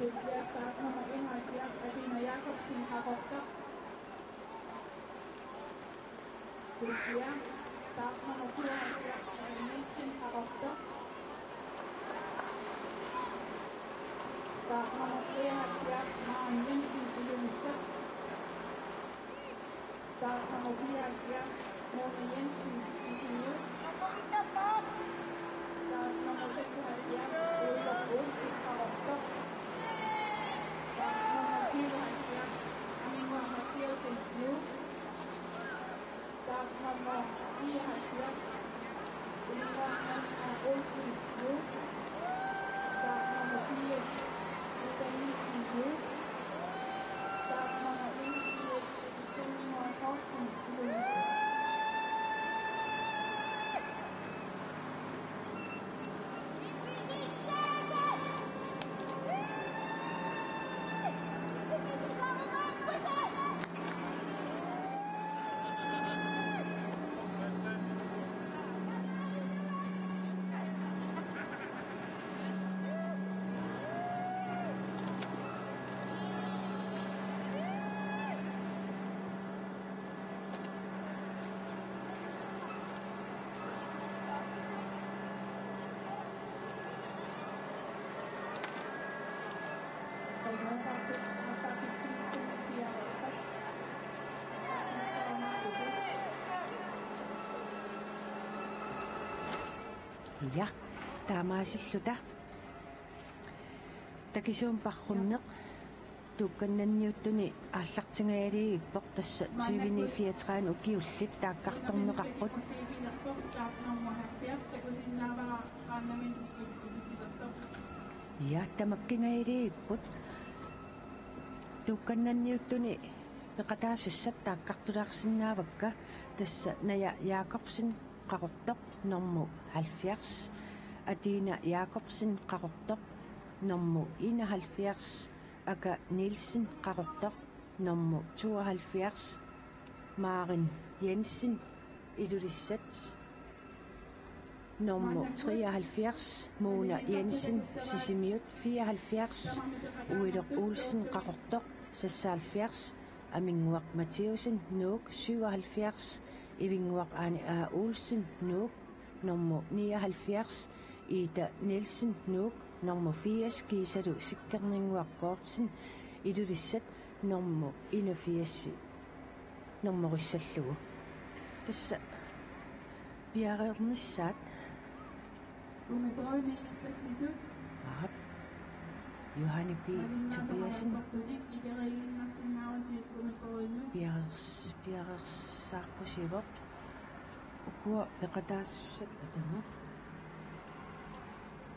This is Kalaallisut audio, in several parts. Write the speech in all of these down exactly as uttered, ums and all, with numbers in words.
Start nummer enoghalvfjerds, Adina Jakobsen, Qaqortoq. Start nummer fireoghalvfjerds, Ellen Nielsen, Qaqortoq. Start nummer treoghalvfjerds, Maren Jensen, Ilulissat. Start nummer fireoghalvfjerds, Mona Jensen, Sisimiut. Start nummer seksoghalvfjerds, Ulrik Olsen, Qaqortoq. Start nummer syvoghalvfjerds, Aminuaq Mathiassen, Nuuk. Start nummer nioghalvfjerds, Ylva Olsen, Nuuk. Start nummer firs, Ida Nielsen, Nuuk. Start nummer enogfirs, Jessica Nygaard Poulsen, Ilulissat. Ja, taamaasilluta. Takisuumik paarrunneq tuukkannanniuttuni aallartingajaliivippoq, tassa tyveni fireogtredive ukiullit taakkartorneqarput. Ja, tamakkingajaliipput. Tuukkannanniuttuni peqataasussat taakkartulaarsinnaavakka, tassa Naja Jakobsen, Qaqortoq, nummer halvfjerds, Adina Jakobsen, Qaqortoq, nummer enoghalvfjerds, Aka Nielsen, Qaqortoq, nummer tooghalvfjerds, Maren Jensen, Ilulissat, nummer treoghalvfjerds, Mona Jensen, Sisimiut, fireoghalvfjerds, Uiloq Olsen, Qaqortoq, seksoghalvfjerds, Aminuaq Mathiassen, Nuuk, syvoghalvfjerds, Ivinnguaq Aani A. Olsen, Nuuk, nummer nioghalvfjerds, Ida Nielsen, Nuuk, nummer firs, kiisalu Sikkerninnguaq Gortsen, Ilulissat, nummer enogfirs, nummerissallugu. Tassa piareernissaat. Aap. Johanne P. Tobiassen. Piareers-, piareersaaqqusivoq. Ukua peqataasussat atagu.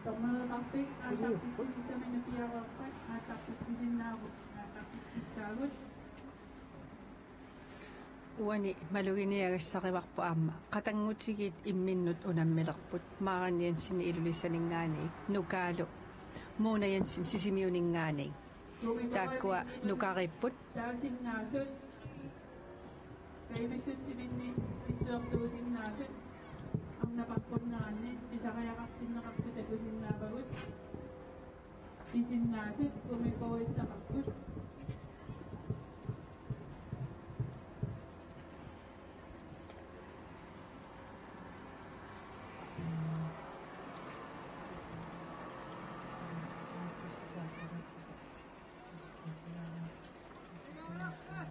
Dommereqarfik aallartitsissaminut piareerpat aallartitsisinnaavut, aallartitsissaagut. Uani maluginiagassarivarput aamma qatanngutigiit imminnut unammilerput, Maren Jensen Ilulissaninngaanniit, Nukaalu Mona Jensen Sisimiuninngaanniit. Taakkua nukariipput. Taasinnaasut. Kajumissutsiminni sissuertuusinnaasut. Arnapaqquneranni pisariaqartinneqartut takusinnaavagut. Pisinnaasut gummibådissaqarput.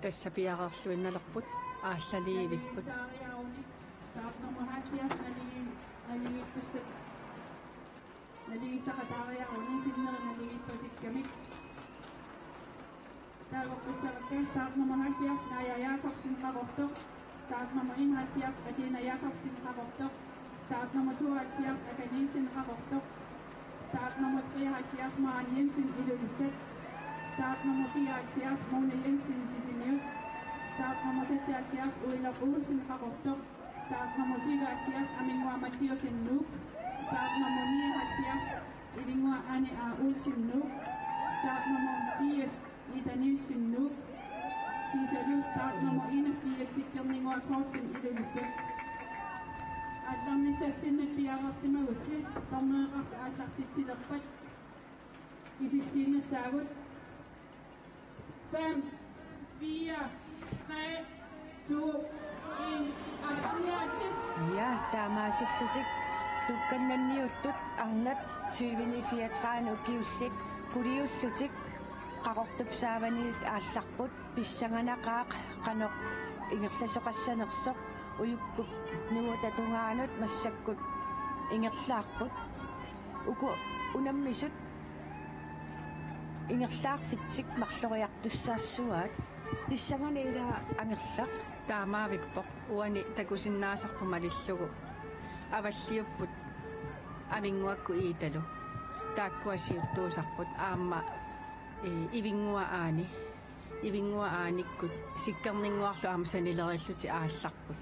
Tassa piareerluinnalerput, aallaliivipput. Start nummer halvfjerds, naligi-, naligiippussat. Naligiissaqataariaruni sinneri naligiippasikkamik. Taagorpassarakka start nummer halvfjerds, Naja Jakobsen, Qaqortoq. Start nummer enoghalvfjerds, Adina Jakobsen, Qaqortoq. Start nummer tooghalvfjerds, Aka Nielsen, Qaqortoq. Start nummer treoghalvfjerds, Maren Jensen, Ilulissat. Start nummer fireoghalvfjerds, Mona Jensen, Sisimiut. Start nummer seksoghalvfjerds, Uiloq Olsen, Qaqortoq. Start nummer syvoghalvfjerds, Aminuaq Mathiassen, Nuuk. Start nummer nioghalvfjerds, Ivinnguaq Aani A. Olsen, Nuuk. Start nummer firs, Ida Nielsen, Nuuk. Kiisalu start nummer enogfirs, Sikkerninnguaq Gortsen, Ilulissat. Aallarnissassinnut piareersimagussi, dommereqarfik aallartitsilerpat. Kisitsiinnassaagut. Fem, fire, tre, to, en. Aqqaniaatsit. Ja, taamaasillutik tuukkannanniuttut arnat tyveni fireogtredive ukiullit quliullutik Qaqortup saavaniit aallarput. Pissanganaqaaq qanoq ingerlasoqassanersoq. Ujukkup nuuata tungaanut massakkut ingerlaarput. Uku unammisut ingerlaarfitsik marloriartussaassavaat. Pissanganaq ilaa Angerlaq. Taamaavippoq, uani takusinnaasarput malillugu Avalliupput Aminnguakkut Iitalu. Taakkua siuttuusarput aamma, ee, Ivinnguaq Aani. Ivinnguaq Aanikkut Sikkerninnguarlu aamma sanilerillutik aallarput.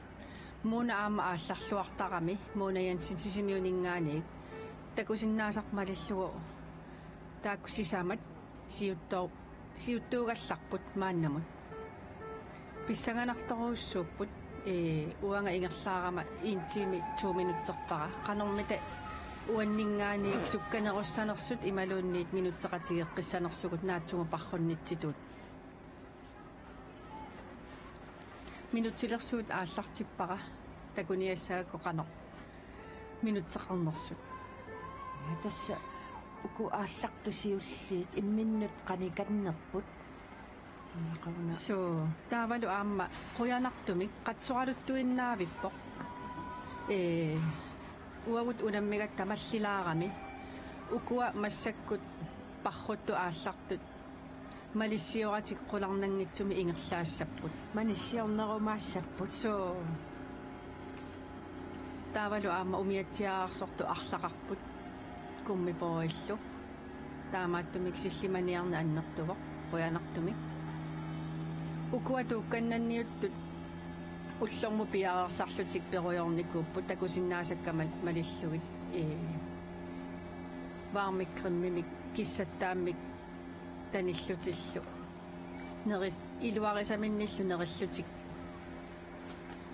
Muuna aamma aallarluartarami, Muuna Jensen Sisimiuninngaanniit, takusinnaasarput malillugu taakku sisamat siuttu-, siuttuugallarput maannamut. Pissanganartorujussuupput, ee, uanga ingerlaarama en time to minutserpara. Qanormita uanninngaanniit sukkanerussanersut imaluunniit minutseqatigeqqissanersugut naatsumut parrunnitsitut. Minutsilersuut aallartippara, takuniassagakku qanoq minutseqarnersut. Ja, tassa uku aallartut siulliit imminnut qanikannerput. Qavuna. Suu, taavalu aamma qujanartumik qatsoraluttuinnaavippoq. Ee, uagut unammigatta mallilaarami. Ukua massakkut parruttut aallartut malissioratik qularnanngitsumik ingerlaassapput. Malissiorumaassapput. Suu. Taavalu aamma umiatsiaararsortut arlaqarput. Gummibådillu. Taamaattumik sillimaniarneq annertuvoq. Qujanartumik. Ukua tuukkannanniuttut ullormut piareersarlutik perujornikuupput takusinnaasakka mal-, malillugit. Ee, varmecrememik kissattaammik tanillutillu. Neris-, iluarisaminnillu nerillutik.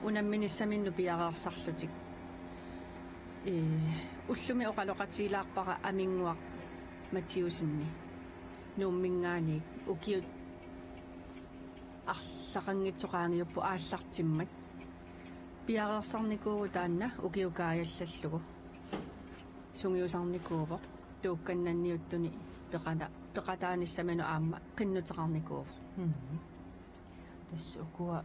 Unamminissaminnut piareersarlutik. Ee, ullumi oqaloqatigilaarpara Aminnguaq Mathiussenip Nuumminngaanniit ukiut arlaqanngitsoq qaangiupput aallartimmat. Piareersarnikuuvoq taanna ukiup kaajallallugu. Sungiusarnikuuvoq. Tuukkannanniuttuni peqata-, peqataanissaminut aamma qinnuteqarnikuuvoq. Mhm. Tassa ukua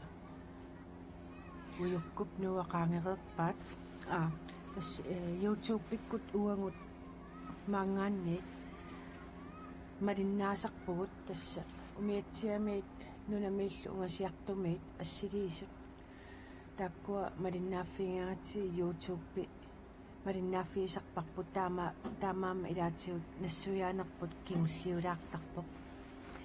ujukkup nuua qaangereerpaat. Aa. Tassa, ee, YouTubekkut uagut maanngaanniit malinnaasarpugut, tassa umiatsiamiit nunamiillu ungasiartumiit assiliisut. Taakkua malinnaaffigigatsigu YouTubemi malinnaaffigisarparput, taama-, taamaammat ilaatigut nassuiaanerput kingulliulaartarpoq.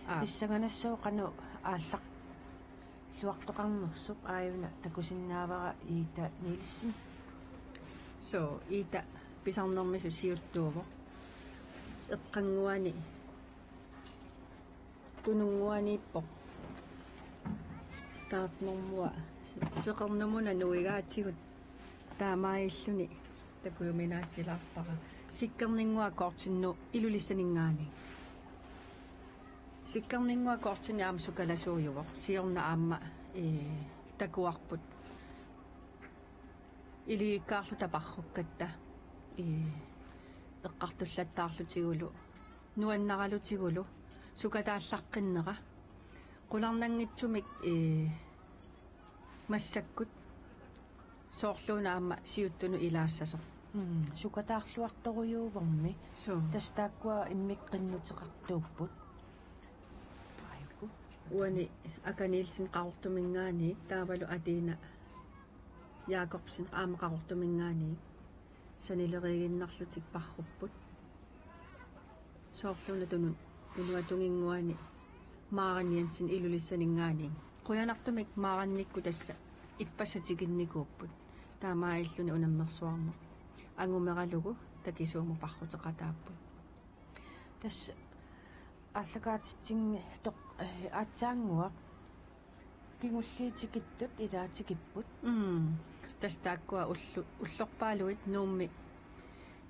Aa. Pissanganassaaq qanoq aallarluartoqarnersoq, aajuna takusinnaavara Ida Nielsen. Suu, Ida pisarnermisut siuttuuvoq. Eqqannguani Tununnguaniippoq. Startnummer. Seqernup una nuigaatigut. Taamaalilluni takujuminaatsilaarpara. Sikkerninnguaq Kortinnut Ilulissaninngaanniit. Sikkerninnguaq Kortinni aamma sukalasuujuvoq. Siorna aamma, ee, takuarput. Iligikkaarluta parrukkatta, ee, eqqartullattaarlutigulu, nuannaralutigulu, sukataallaqqinnerat. Qularnanngitsumik, ee, massakkut soorluuna aamma siuttunut ilaassasoq. Mm, sukataarluartorujuuvormi. Suu. Tassa taakkua immikkut qinnuteqartuupput. Aajuku. Uani Aka Nielsen Qaqortuminngaanniit, taavalu Atina Jakobsen aamma Qaqortuminngaanniit, sanileriiginnarlutik parrupput. Soorluuna Tunu-, Tunuatunnguani Maren Jensen Ilulissaninngaanniit. Qujanartumik Marennikkut tassa ippassaq tikinnikuupput. Taamaalilluni unammersuarneq angumeralugu takisuumut parruteqataapput. Tassa aallakaatitsinni toq-, ee, aatsaannguaq kingulliit tikittut ilaa tikipput. Mm. Tassa taakkua ullu-, ullorpaaluit Nuummi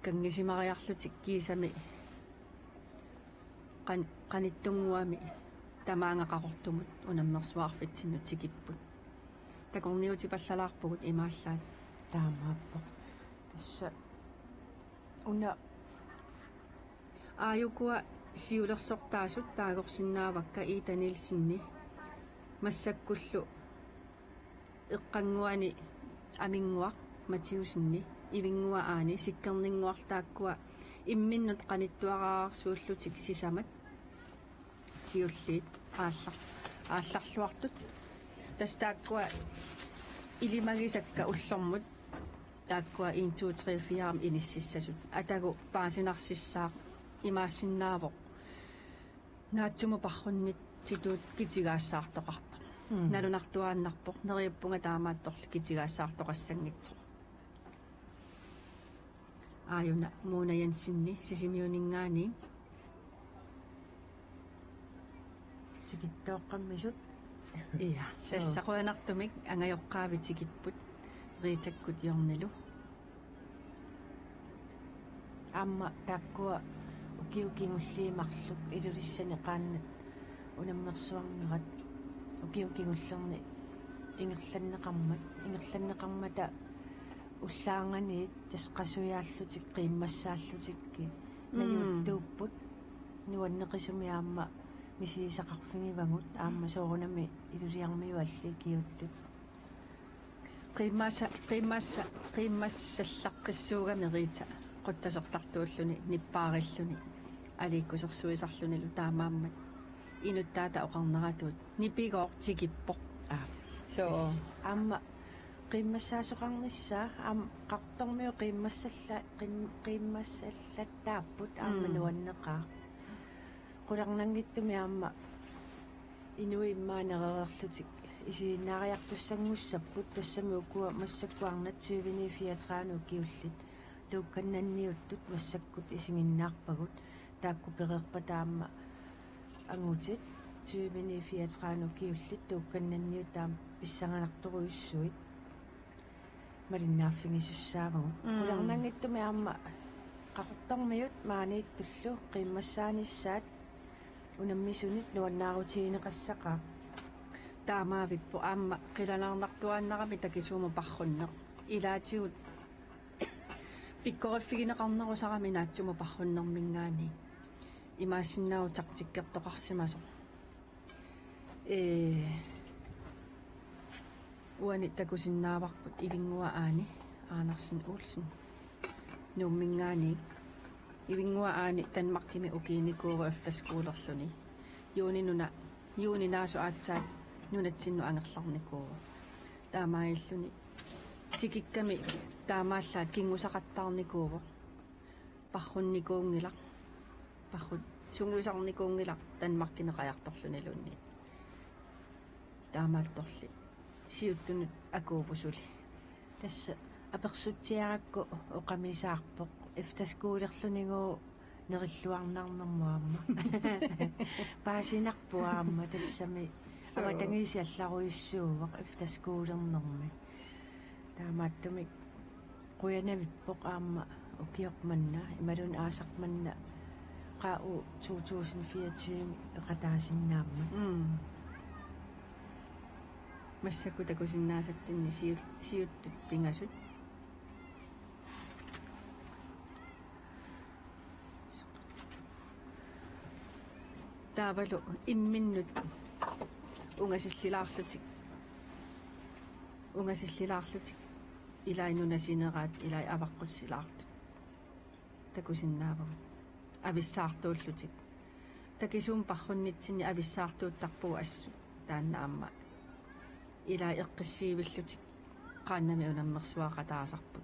kanngisimariarlutik kiisami qan-, qanittunnguami tamaanga Qaqortumut unammersuarfitsinnut tikipput. Takorniutipallalaarpugut imaallaat. Taamaappoq. Tassa una aajukua siulersortaasut taagorsinnaavakka Ida Nielsenip massakkullu eqqannguani Aminnguaq Mathiussenip Ivinnguaq Aani Sikkerninnguaq taakkua imminnut qanittuararsuullutik sisamat siulliit aallar-, aallarluartut. Tassa taakkua ilimagisakka ullormut taakkua en, to, tre, fire inississasut. Atagu paasinarsissaaq imaassinnaavoq naatsumut parrunnitsitut kitigaassaartoqartoq. Mm. Nalunartuaannarpoq, neriuppunga taamaattorli kitigaassaartoqassanngitsoq. Aajuna Mona Jensenip Sisimiuninngaanniit. Tikittooqqammisut. Ja, suu. Tassa qujanartumik angajoqqaavi tikipput Ritakkut Jørnilu. Aamma taakkua ukiut kingulliit marluk Ilulissani qaannat unammersuarnerat ukiuni kingullerni ingerlanneqarmat, ingerlanneqarmata ullaarnganiit tassa qasujaallutik qiimmassaallutik Mm. najuuttuupput, nuanneqisumik aamma misigisaqarfigivagut aamma soorunami Ilulissarmiut allat ikiuuttut. Qiimmassa-, qiimmassa-, qiimmassallaqqissuugami Rita quttasortartuulluni nippaarilluni aliikkusersuisarlunilu taamaammat inuttaata oqarneratut nipigooq tikippoq. Aa. Suu. Aamma qiimmassaasoqarnissaa aamma Qaqortormiut qiimmassalla-, qiim-, qiimmassallattaapput aamma Mm. nuanneqaaq. Qularnanngitsumik aamma inuit immaqa nerereerlutik isiginnaariartussanngussapput tassami ukua massakkut arnat tyveni fireogtredive ukiullit tuukkannanniuttut massakkut isiginnaarpagut taakku pereerpata aamma angutit tyveni fireogtredive ukiullit tuukkannanniuttut aamma pissanganartorujussuit malinnaaffigisussaavagut. Mm. Qularnanngitsumik aamma Qaqortormiut maaniittullu qiimmassaanissaat unammisunit nuannaarutigineqassaqaaq. Taamaavippoq aamma qilanaarnartuaannarami takisuumut parrunneq. Ilaatigut pikkoriffigineqarnerusarami naatsumut parrunnerminngaanniit. Imaassinnaavoq taktikkertoqarsimasoq. Ee, uani takusinnaavarput Ivinnguaq Aani Andersen Olsen Nuumminngaanniit. Ivinnguaq Aani Danmarkimi ukiinikuuvoq efterskolerluni. Juuninuna, juunip naasoq aatsaat nunatsinnut angerlarnikuuvoq. Taamaalilluni tikikkami taamaallaat kinngusaqattaarnikuuvoq. Parrunnikuunngilaq. Parrut sungiusarnikuunngilaq Danmarkimi qajartorluniluunniit. Taamaattorli siuttunut akuuvoq suli. Tassa apersutsiarakku oqamisaarpoq efterskolerlunigooq nerilluarnarnermut aamma. Paasinarpoq aamma tassami. Suu. Avatangiisit allarujussuuvoq efterskolernermi. Taamaattumik qujanavippoq aamma ukioq manna imaluunniit aasaq manna qaa uku to tusind fireogtyve peqataasinnaammat. Mm. Massakkut takusinnaasatsinni siu-, siuttut pingasut. Taavalu imminnut ungasillilaarlutik. Ungasillilaarlutik. Ilai nunasineraat, ilai avaqqutilaartut. Takusinnaavagut. Avissaartuullutik. Takisuumik parrunnitsinni avissaartuuttarpugut assut. Taanna aamma. Ilai eqqissiivillutik. Qaannami unammersuaqataasarput.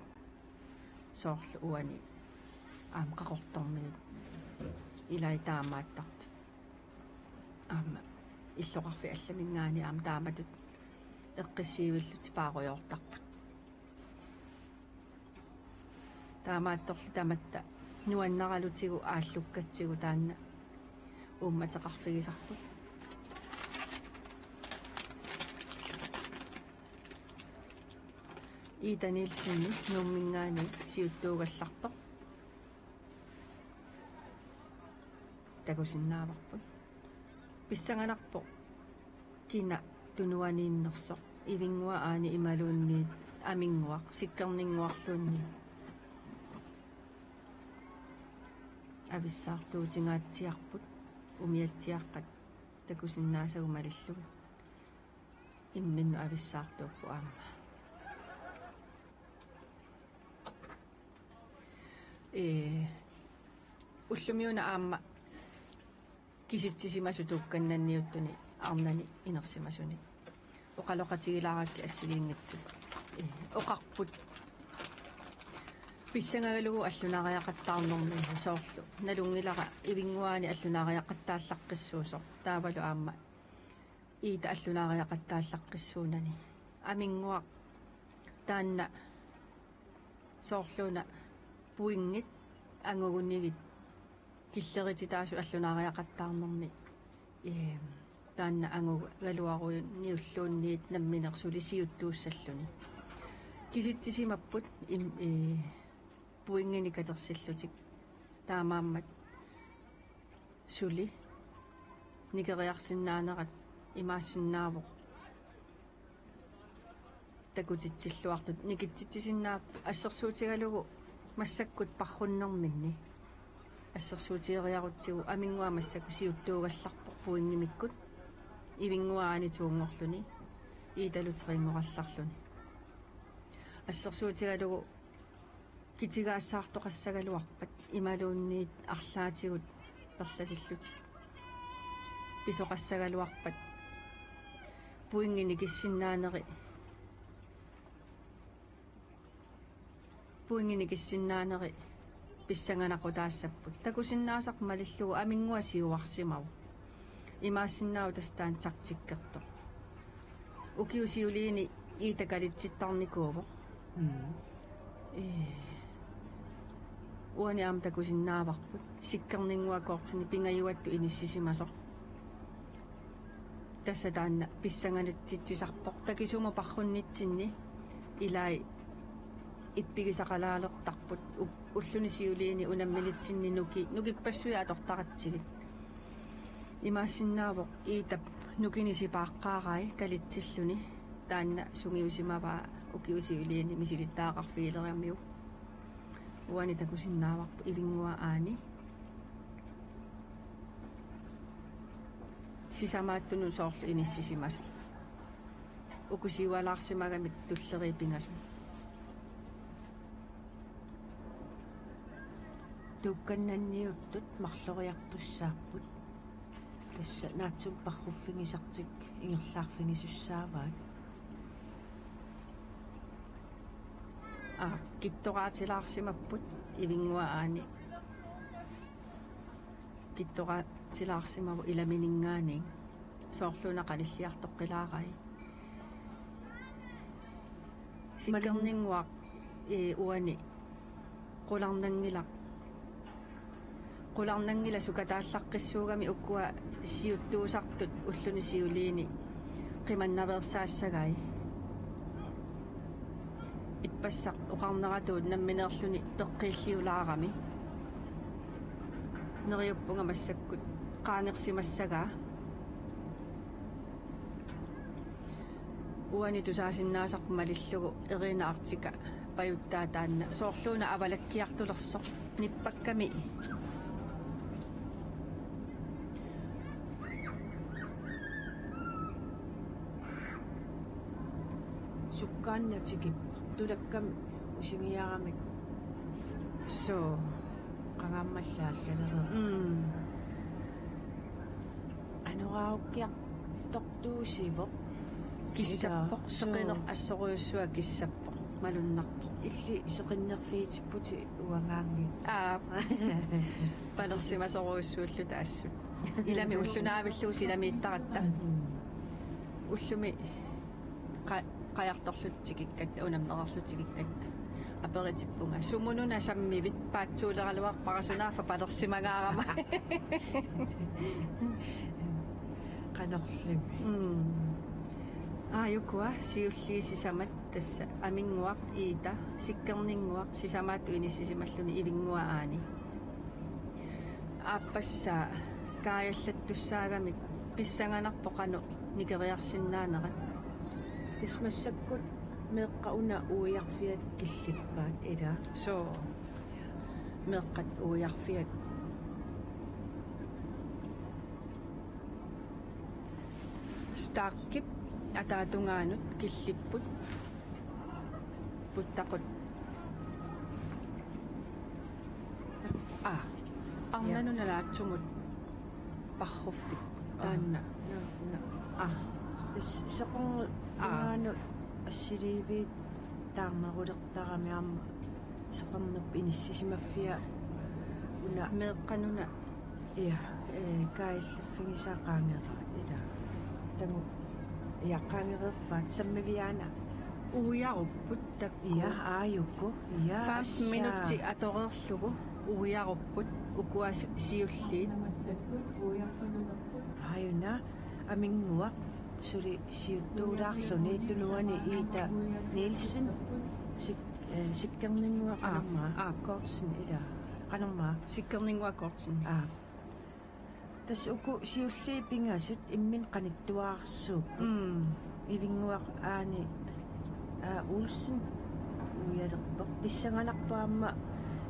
Soorlu uani aamma Qaqortormiut ilai taamaattartut. Aamma illoqarfiit allaminngaanniit aamma taamatut eqqissiivillutik paarujoortarput. Taamaattorli tamatta nuannaralutigu aallukkatsigu taanna uummateqarfigisarput. Ida Nielsenip Nuumminngaanniit siuttuugallartoq. takusinnaavarput. Pissanganarpoq kina tunuaniinnersoq, Ivinnguaq Aani imaluunniit Aminnguaq, Sikkerninnguarluunniit. Avissaartuutingaatsiarput, umiatsiaaqqat takusinnaasagut malillugit. Imminnut avissaartuupput aamma. Ee, ullumiuna aamma kisitsisimasut Tuukkannanniuttuni arnani inersimasuni oqaloqatigilaarakkit assigiinngitsut. Ee, oqarput: Pissangagalugu allunaariaqattaarnermi soorlu nalunngilara Ivinnguaq Aani allunaariaqattaallaqqissuusoq, taavalu aamma Iita allunaariaqattaallaqqissuunani. Aminnguaq taanna soorluuna pointit angugunigit killerititaasut allunaariaqattaarnermi, ee, taanna angugaluaruniulluunniit nammineq suli siuttuussalluni. Kisitsisimapput im-, ee, pointinik katersillutik, taamaammat suli nikeriarsinnaanerat imaassinnaavoq takutitsilluartut nikitsitsisinnaapput. Assersuutigalugu massakkut parrunnerminni assersuutigeriarutsigu Aminnguaq massakkut siuttuugallarpoq pointimikkut, Ivinnguaq Aani toonngorluni, Iitalu treinngorallaarluni. Assersuutigalugu kitigaassaartoqassagaluarpat imaluunniit arlaatigut perlasillutik pisoqassagaluarpat pointit nikissinnaaneri, pointit nikissinnaaneri pissanganaqutaassapput. Takusinnaasaq malillugu Aminnguaq siuarsimavoq. Imaassinnaavoq tassa taanna taktikkertoq. Ukiut siuliini Iita kalitsittarnikuuvoq. Mm. Ee. Uani aamma takusinnaavarput Sikkerninnguaq kortini pingajuattut inissisimasoq. Tassa taanna pissanganitsitsisarpoq. Takisumut parrunnitsinni ilai ippigisaqalaalertarput. U-, ulluni siuliini unamminitsinni nuki-, nukippassuit atortaratsigit. Imaassinnaavoq Iitap nukini sipaaqqaarai kalitsilluni. Taanna sungiusimavaa ukiut siuliini misilittagaqarfigileramiuk. Uani takusinnaavarput Ivinnguaq Aani sisamaattunut soorlu inissisimasoq. Uku siualaarsimagamik tulleriit pingasut. Tuukkannanniuttut marloriartussaapput. Tassa naatsumik parruffigisartik ingerlaarfigisussaavaat. Aa, kittoraatilaarsimapput Ivinnguaq Aani. Kittoraatilaarsimavoq ilamininngaanniit. Soorluuna qalilliartoqqilaarai. Sikkerninnguaq, ee, uani qularnanngilaq. Qularnanngilaq sukataallaqqissuugami ukua siuttuusartut ulluni siuliini qimannaveersaassagai. Ippassaq oqarneratuut nammineerluni peqqiilliulaarami. Neriuppunga massakkut qaangersimassagaa. Uani tusaasinnaasarput malillugu Irina Arctica pajuttaa taanna soorluuna avalakkiartulersoq nippakkami. Sukkaannaq tikippoq. Tulakkami usingiaramik. Soo. Qangaammallu aallalereerpoq. Mm. Anoraaukkiartortuusivoq. Kissappoq. Ila, seqineq soo. Assorujussuaq kissappoq. Malunnarpoq. Illit seqinnerfiitipputit uangaanngitsoq. Aap. Palersimasorujussuulluta assut. Ilami ullunaavillugu silamiittaratta. Mm. Ullumi qa-, qajartorluta tikikkatta, unammereerluta tikikkatta. Aperitippunga: Sumununa sammivit? Paatsuuleraluarpara, sunaaffa palersimangaarama. Qanorlumi. Mm. Aa, ukua siulliit sisamat tassa Aminnguaq, Iita, Sikkerninnguaq, sisamaattut inissisimalluni Ivinnguaq Aani. Aappassaa Kaajallattussaagamik pissanganarpoq qanoq nikeriarsinnaanerat. Tassa massakkut meeqqat una uiarfiat killippaat, ilaa? Suu. Meeqqat uiarfiat. Starkip ataatungaanut killipput. Puttaqut. Aa. Arnanut, ja, nalaatsumut parruffik. Aa. Taanna. Naa, naa. Aa. Tassa seqernu-, aa, tungaanut assiliiviit taarnerulertarami aamma seqernup inissisimaffia una. Meeqqanuna. Ja, ee, kaajallaffigisaa qaangeraat, ilaa. Taanna, ja, qaangereerpaat sammiviaana. Uiarupput taakku. Ja, aajuku. Ja, femten assaa. Minutsit atoreerlugu uiarupput ukua si-, siulliit. Aajuna, Aminnguaq, suli siuttuulaarluni tunuani Iita Nielsen, sik-, ee, Sikkerninnguaq. Aa, qanormaa? Aa. Kortsen, ilaa. Qanormaa? Sikkerninnguaq Kortsen. Aa. Tassa uku siulliit pingasut imminut qanittuararsuupput. Mm. Ivinnguaq Aani, aa, Olsen uialerpoq. Pissanganarpoq aamma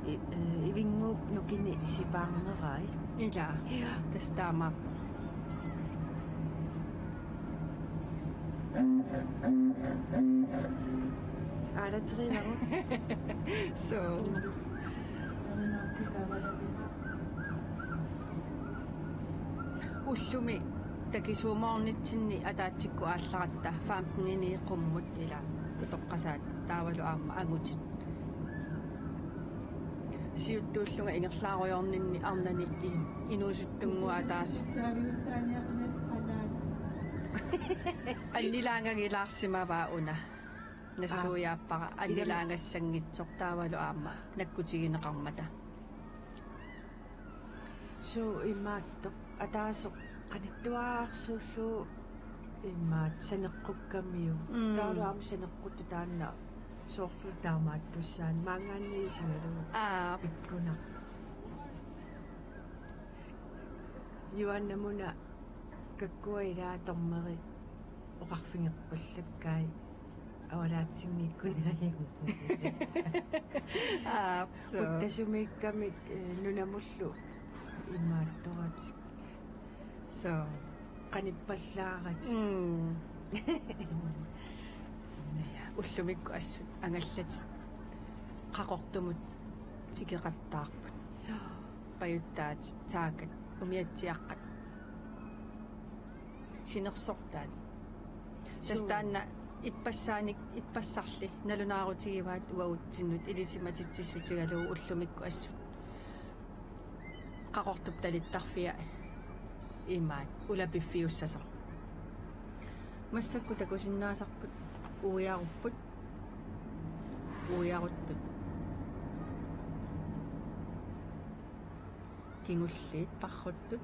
i-, ee, Ivinnguup nukini sipaarnerai. Ilaa. Ja. Tassa taamaappoq. Aalateriivagut. Suu. Ullumi takisuumoornitsinni ataatsikkut aallaratta femtenini qummut, ilaa, utoqqasaat taavalu aamma angutit. Siuttuullunga ingerlaarujoorninni arnani i-, inuusuttunnguaq ataaseq. Annilaangagilaarsimavaa una. Nassuiaappara, aa, annilaangassanngitsoq taavalu aamma nakkutigineqarmata. Suu, imaattoq ataaseq qanittuararsuullugu imaattoq saneqqukkamiuk. Mm. Taavalu aamma saneqquttut taanna soorlu taamaattussaani maanngaanniit isigalugu. Aa. Pikkunaq. Juannamuna kakkua ilaa dommeri oqarfigerpallakkai. Avalaatinngikkunai. Aa, suu. Quttasumiikkamik, ee, nunamullu imaattoratik. Suu. Qanippallaaratik. Mm. Ullumikkut assut angallatit Qaqortumut tikeqattaarput. Pajuttaatit, saakat, umiatsiaqqat. Sinersortaat. Tassa, suu, taanna ippassaanik, ippassarli nalunaarutigivaat uagutsinnut ilisimatitsissutigalugu ullumikkut assut Qaqortup talittarfia imaat ulapiffiussasoq. Massakkut takusinnaasarput uiarupput. Uiaruttut. Kingulliit parruttut.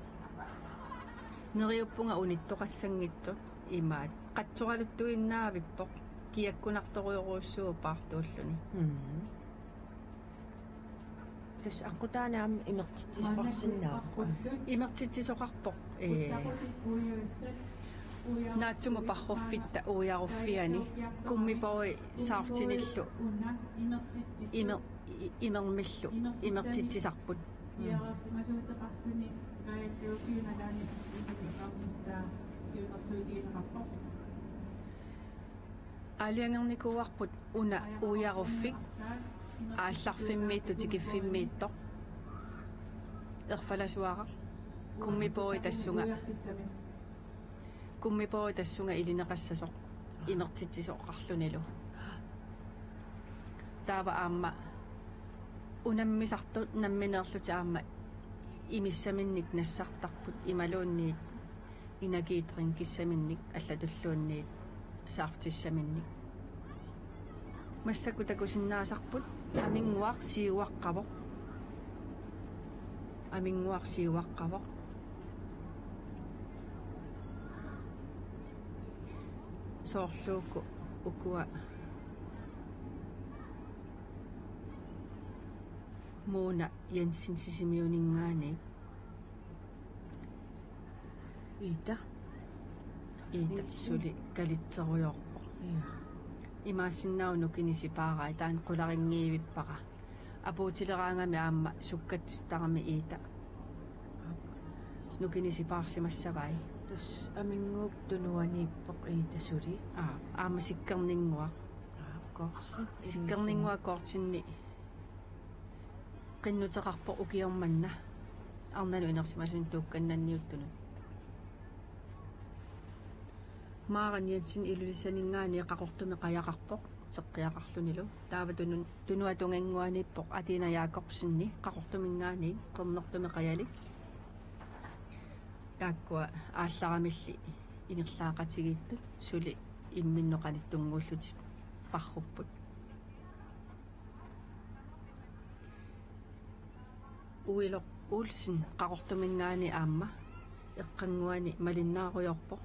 Neriuppunga unittoqassanngitsoq imaat. Qatsoraluttuinnaavippoq. Kiakkunartorujorujussuuvoq paartuulluni. Mhm. Tassa aqqutaani aamma imertitsisoqarsinnaavoq. Imertitsisoqarpoq. Ee. Naatsumut parruffitta uiaruffiani Gummibåri Saftinillu imer-, i-, imermillu imertitsisarput. Piareersimasuuteqarluni kaajallugu piunalaani ikinneqarnissaa siunnersuutigineqarpoq. Aalajangernikuuarput una uiaruffik aallarfimmiittoq tikiffimmiittoq. Erfalasuaraq Gummibåri tassunga. Gummibåri tassunga ilineqassasoq imertitsisoqarlunilu. Taava aamma unammisartut nammineerlutik aamma imissaminnik nassartarput imaluunniit energidrinkissaminnik allatulluunniit saftissaminnik. Massakkut takusinnaasarput Aminnguaq siuaqqavoq. Aminnguaq siuaqqavoq. Soorlu uku ukua Mona Jensen Sisimiuninngaanniit. Iita. Iita suli kalitserujoorpoq. Imaassinnaavoq nukinisipaaraq, taanna qularinngivippara. Apuutileraangami aamma sukkatsittarami Iita nukinisipaarsimassavai. Tassa Aminnguup tunuaniippoq Iita suli. Aa, aamma Sikkerninnguaq. Aa, korsi. Sikkerninnguaq korsinni qinnuteqarpoq ukioq manna arnanut inersimasunut tuukkannanniuttunut. Maren Jensen Ilulissaninngaanniit Qaqortumi qajaqarpoq teqqiaqarlunilu. Taava tunu-, tunuatungannguaniippoq Atina Jakobsen Qaqortuminngaanniit Qernertumi qajalik. Taakkua aallaramilli ingerlaaqatigiittut suli imminnut qanittunnguullutik parrupput. Uiloq Olsen Qaqortuminngaanniit aamma eqqannguani malinnaarujoorpoq.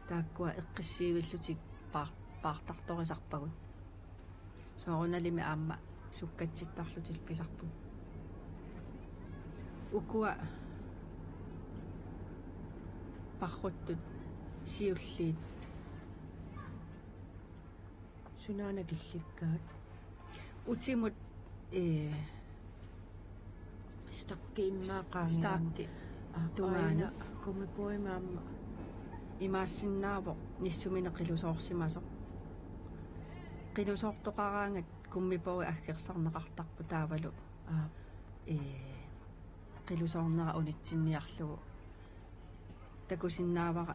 Taakkua eqqissiivillutik paar-, paartartorisarpagut. Soorunalimi aamma sukkatsittarlutik pisarput. Ukua parruttut siulliit. Sunaana killikkaat? Utimut, ee, Stakki immaqa qaangilaat. Stakki. Aa, tungaanut. Aina kummipuuimmi aamma. Imaassinnaavoq nissumini qilusoorsimasoq. Qilusoortoqaraangat kummipuui aggersarneqartarput taavalu. Aa. Ee, qilusoornera unitsinniarlugu. Takusinnaavara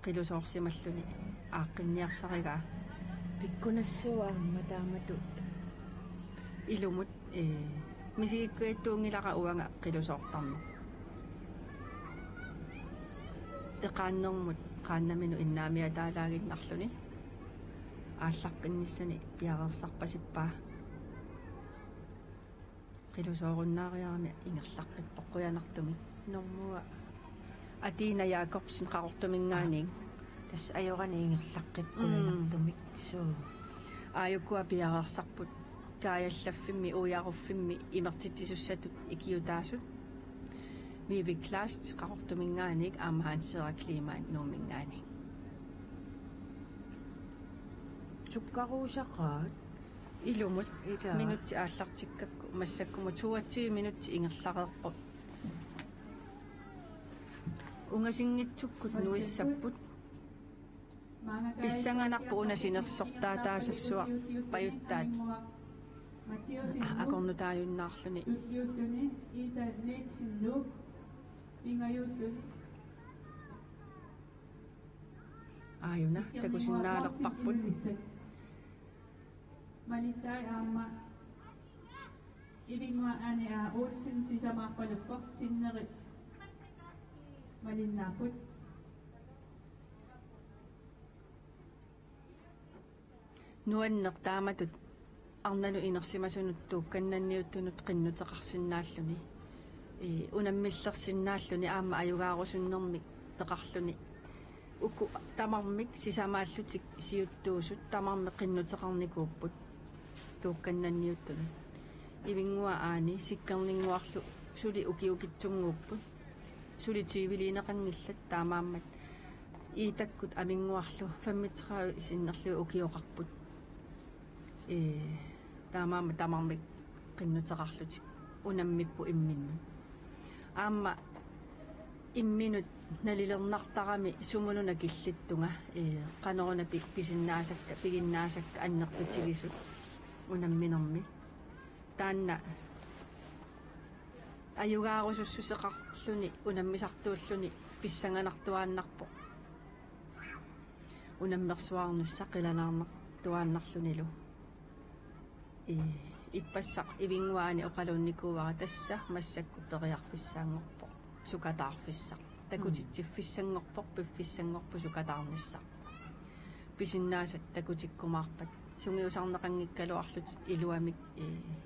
qilusoorsimalluni aaqqinniarsarigaa. Pikkunassuuvoq aamma taamatut. Ilumut, ee, misigikkujaattuunngilara uanga qilusoortarneq. Eqaannermut qaannaminut innaamiataalaaginnarluni. Aallaqqinnissanik piareersarpasippaa. Qilusoorunnaariarami ingerlaqqippoq qujanartumik. Normua. Atina Jakobsen Qaqortuminngaanniit. Aa, tassa ajorani ingerlaqqippoq. Mm. Qujanartumik. Suu. Aajukua piareersarput Kaajallaffimmi Ujaruffimmi imertitsisussatut ikiutaasut. Vivi Kleist Qaqortuminngaanniit aamma Hans Henrik Kleemann Nuumminngaanniit. Sukkaruusaqaat. Ilumut. Ilaa. Minutsit aallartikkakku massakkumut toogtyve minutsit ingerlareerput. Ungasinngitsukkut nuissapput. Pissanganarpoq una sinersortaataasassuaq pajuttaat akornutaajunnaarluni. Aajuna takusinnaalerparput. Malittai aamma Ivinnguaq Ane A. Olsen sisamaarpaluppoq, sinneri malinnaapput. Nuanneq taamatut arnanut inersimasunut tuukkannanniuttunut qinnuteqarsinnaalluni. Ee, unammillersinnaalluni aamma ajugaarusunnermik peqarluni. Uku tamarmik sisamaallutik siuttuusut tamarmik qinnuteqarnikuupput tuukkannanniuttunut. Ivinnguaq Ane Sikkerninnguarlu suli ukiukitsunnguupput. Suli tyveliineqanngillat taamaammat Iitakkut Aminnguarlu femogtredive sinnerlugit ukioqarput. Ee, taamaammat tamarmik qinnuteqarlutik unammipput imminnut. Aamma imminut nalilernartarami sumununa killittunga, ee, qanoruna pi-, pisinnaasakka, piginnaasakka annertutigisut unamminermi. Taanna ajugaarusussuseqarluni unammisartuulluni pissanganartuaannarpoq. Unammersuarnissaq qilanaarnartuaannarlunilu. Ii, ippassaq Ivinnguaq Ane oqaluunnikuuara tassa massakkut periarfissanngorpoq. Sukataarfissaq. Takutitsiffissanngorpoq, piffissanngorpoq sukataarnissaq. Pisinnaasat takutikkumaarpat. Sungiusarneqanngikkaluarlutik iluamik, ee,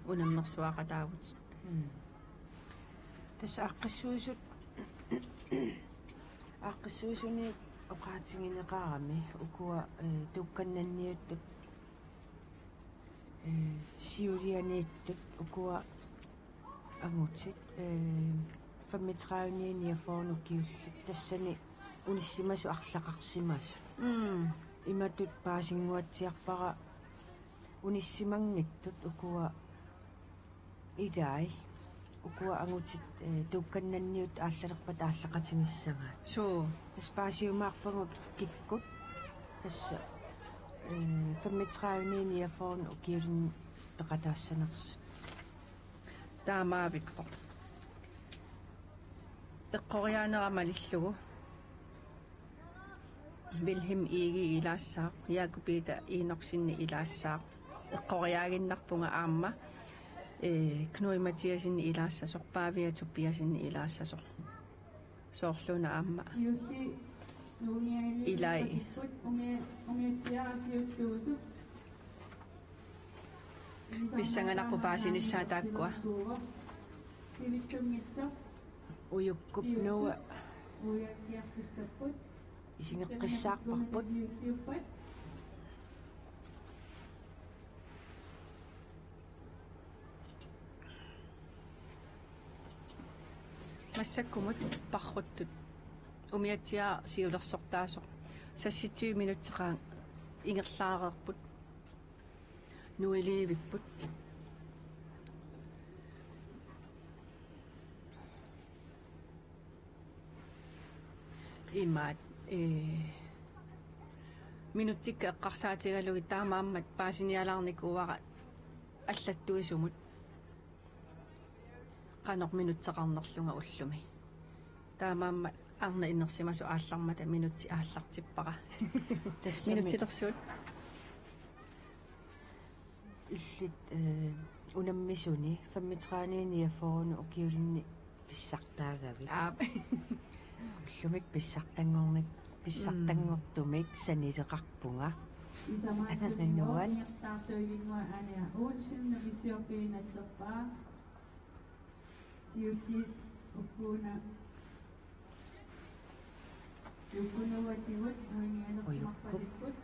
unammersuaqataavutit. Mm. Tassa aaqqissuisut, aaqqissuisuniit oqaatigineqarami ukua, ee, tuukkannanniuttut, ee, siulianiittut ukua angutit, ee, femogtredive niogfyrre ukiullit tassani unissimasut arlaqarsimasut. Mm. Imatut paasinnguatsiarpara unissimanngitsut ukua ilai. Ukua angutit, eh, tuukkannanniut aallalerpat aallaqatigissagaat. Suu. Tassa paasiumaarpagut kikkut. Tassa, eh, femogtredive niogfyrre ukiulinni peqataassanersut. Taamaavippoq. Eqqoriaanera malillugu. Wilhelm Egede ilaassaaq, Jakob Peter Enoksen ilaassaaq. Eqqoriaaginnarpunga aamma, eh, Knud Mathiassen ilaassasoq, Pavia Tobiassen ilaassasoq. Soorluuna aamma. Siulliit nuunniaaliit ilai. Umiatsiaasiuttuusup. Pissanganarpoq paasinissaa taakkua. Sivitsunngitsoq. Ujukkup Noah. Uiakkiartussapput. Isingeqqissaarparput. Siulliuppat. Massakkumut parruttut umiatsiaq siulersortaasoq seksogtyve minutsit qaangerlaareerput. Nuiliivipput. Imaat, eh, minutsikka eqqarsaatigalugit taamaammat paasinialaarnikuuara allattuisumut. Qanoq minutseqarnerlunga ullumi. Taamaammat arnat inersimasut aallarmata minutsit aallartippara. Tassami. Minutsilersuut. Illit, eh, unammisuni femogtredive niogfyrre ukiulinni pissartaagavit. Aap. Ullumi pissartanngornik, pissartanngortumik sanileqarpunga. Nuan. Isamaattuminnguaq Anja Olsen nukissiorpiinnasserpaa. Siulliit ukkuuna. Ukkuuna uatigut nuinialersimarpasipput.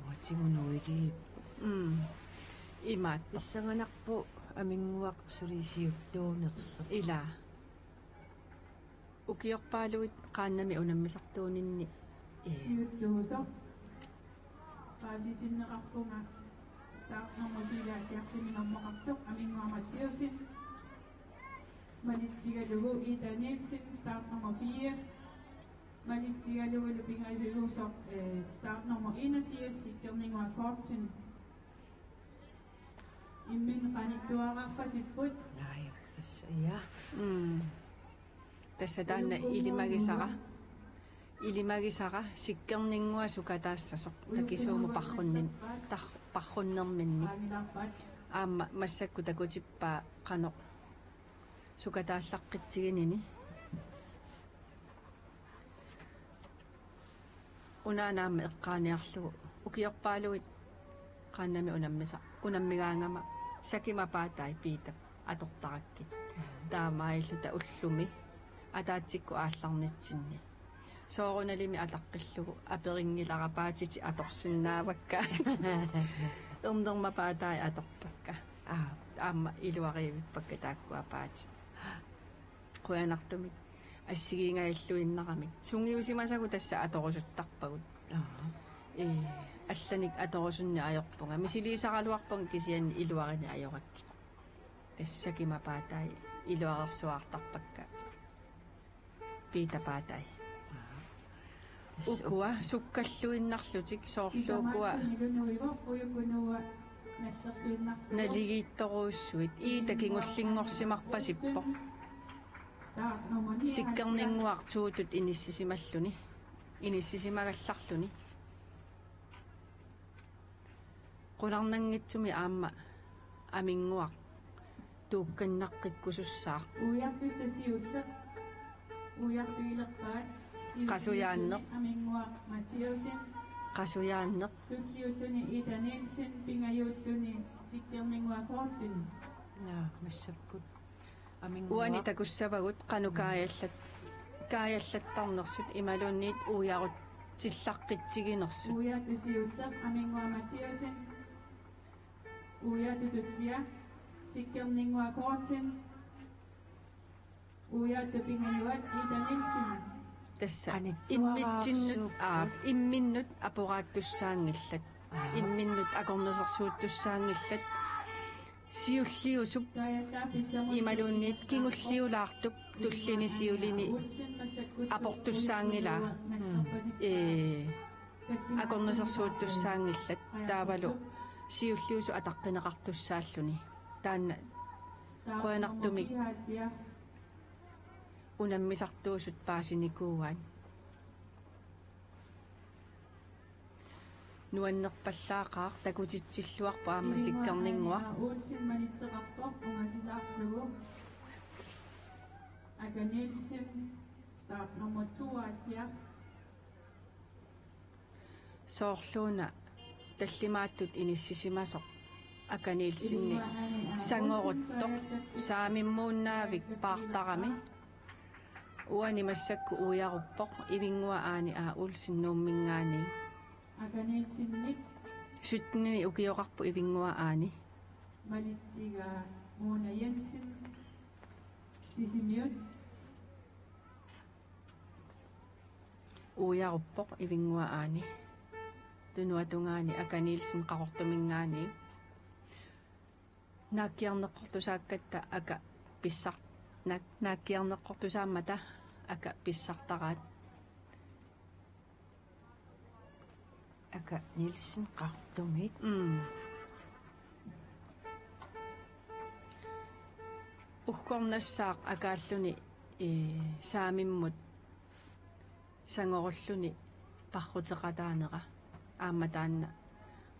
Uatigut nuiliipput. Mm. Imaattoq. Pissanganarpoq Aminnguaq suli siuttuunersoq. Ila. Ukiorpaaluit qaannami unammisartuuninni. Ee. Siuttuusoq. Paasitinneqarpunga startnummer syvoghalvfjerds-imi normeqartoq Aminnguaq Mathiassen. Malitsigalugu Ida Nielsen, startnummer firs. Malitsigalugulu pingajussuusoq, eh, startnummer enogfirs, Sikkerninnguaq Kortsen. Imminut qanittuararpasipput. Naaj, tassa, ja. Mm. Tassa taanna ilimagisara. Ilimagisara Sikkerninnguaq sukataassasoq takisuumut parrunnin-, tar-, parrunnerminni. Aamma massakkut takutippaa qanoq sukataallaqqittiginini. Unaana aamma eqqaaniarlugu ukiorpaaluit qaannami unammisa-, unammigaangama Sakima Paatai Piitap atortarakkit. Taamaalilluta ullumi ataatsikkut aallarnitsinni. Soorunalimi ataqqillugu aperinngilara paatitit atorsinnaavakka. Ernerma Paatai atorpakka. Aa. Aamma iluarivippakka taakkua paatit. Qujanartumik assigiingajalluinnaramik. Sungiusimasagut tassa atorusuttarpagut. Aa. Ee, allanik atorusunneq ajorpunga. Misiliisaraluarpunga kisianni iluarineq ajorakkit. Tassa Sakima Paatai iluarersuartarpakka. Piita Paatai. Aa. Ukua sukkalluinnarlutik soorlu ukua naligiittorujussuit Iita kingullinngorsimarpasippoq. Sikkerninnguaq tuutut inissisimalluni. Inissisimagallarluni. Qularnanngitsumik aamma Aminnguaq tuukkannaqqikkusussaaq. Uiarpissaq siulleq. Uiarpigilerpaat. Siulliulluni Qasujaanneq. Aminnguaq Mathiassen. Qasujaanneq. Tulliulluni Ida Nielsen, pingajuulluni Sikkerninnguaq Kortsen. Naa, massakkut. Aminnguaq. Uani takussavagut qanoq kaajallat-, kaajallattarnersut imaluunniit uiarutillaqqittiginersut. Uiartut siulleq Aminnguaq Mathiassen. Uiartut tullia Sikkerninnguaq Kortsen. Ujaata pingajuat Ida Nielsen. Tassa. Qanittuaraarsuupput. Immitsinnut, aa, imminnut aporaattussaanngillat. Aa. Imminnut akornusersuuttussaanngillat. Siulliusup imaluunniit kingulliulaartup tullini siulini aportussaanngilaa. Mm. Ee, akornusersuuttussaanngillat. Taavalu siulliusup ataqqineqartussaalluni. Taanna qujanartumik unammisartuusut paasinikuuaat. Nuannerpallaaqaaq, takutitsilluarpoq aamma sikkerninnguaq. Olsen malitseqarpoq ungasilaarlugu. Aka Nielsen, start nummer tooghalvfjerds. Soorluuna tallimaattut inissisimasoq Aka Nielsenip sangoruttoq saamimmuunnaavik paartarami. Uani massakkut uiaruppoq Ivinnguaq Aani A. Olsen Nuumminngaanniit. Aka Nielsenip. Syttenini ukioqarpoq Ivinnguaq Aani. Malitsigaa Mona Jensen Sisimiut. Uiaruppoq Ivinnguaq Aani. Tunuatungaani Aka Nielsen Qaqortuminngaanniit. Naakkiarneqqortusaakkatta aka pissar-, naak-, naakkiarneqqortusaammata aka pissartaraat. Aka Nielsen Qaqortumiit. Mm. Uggornassaaq akaalluni, ee, saamimmut sangorulluni parruteqataanera aamma taanna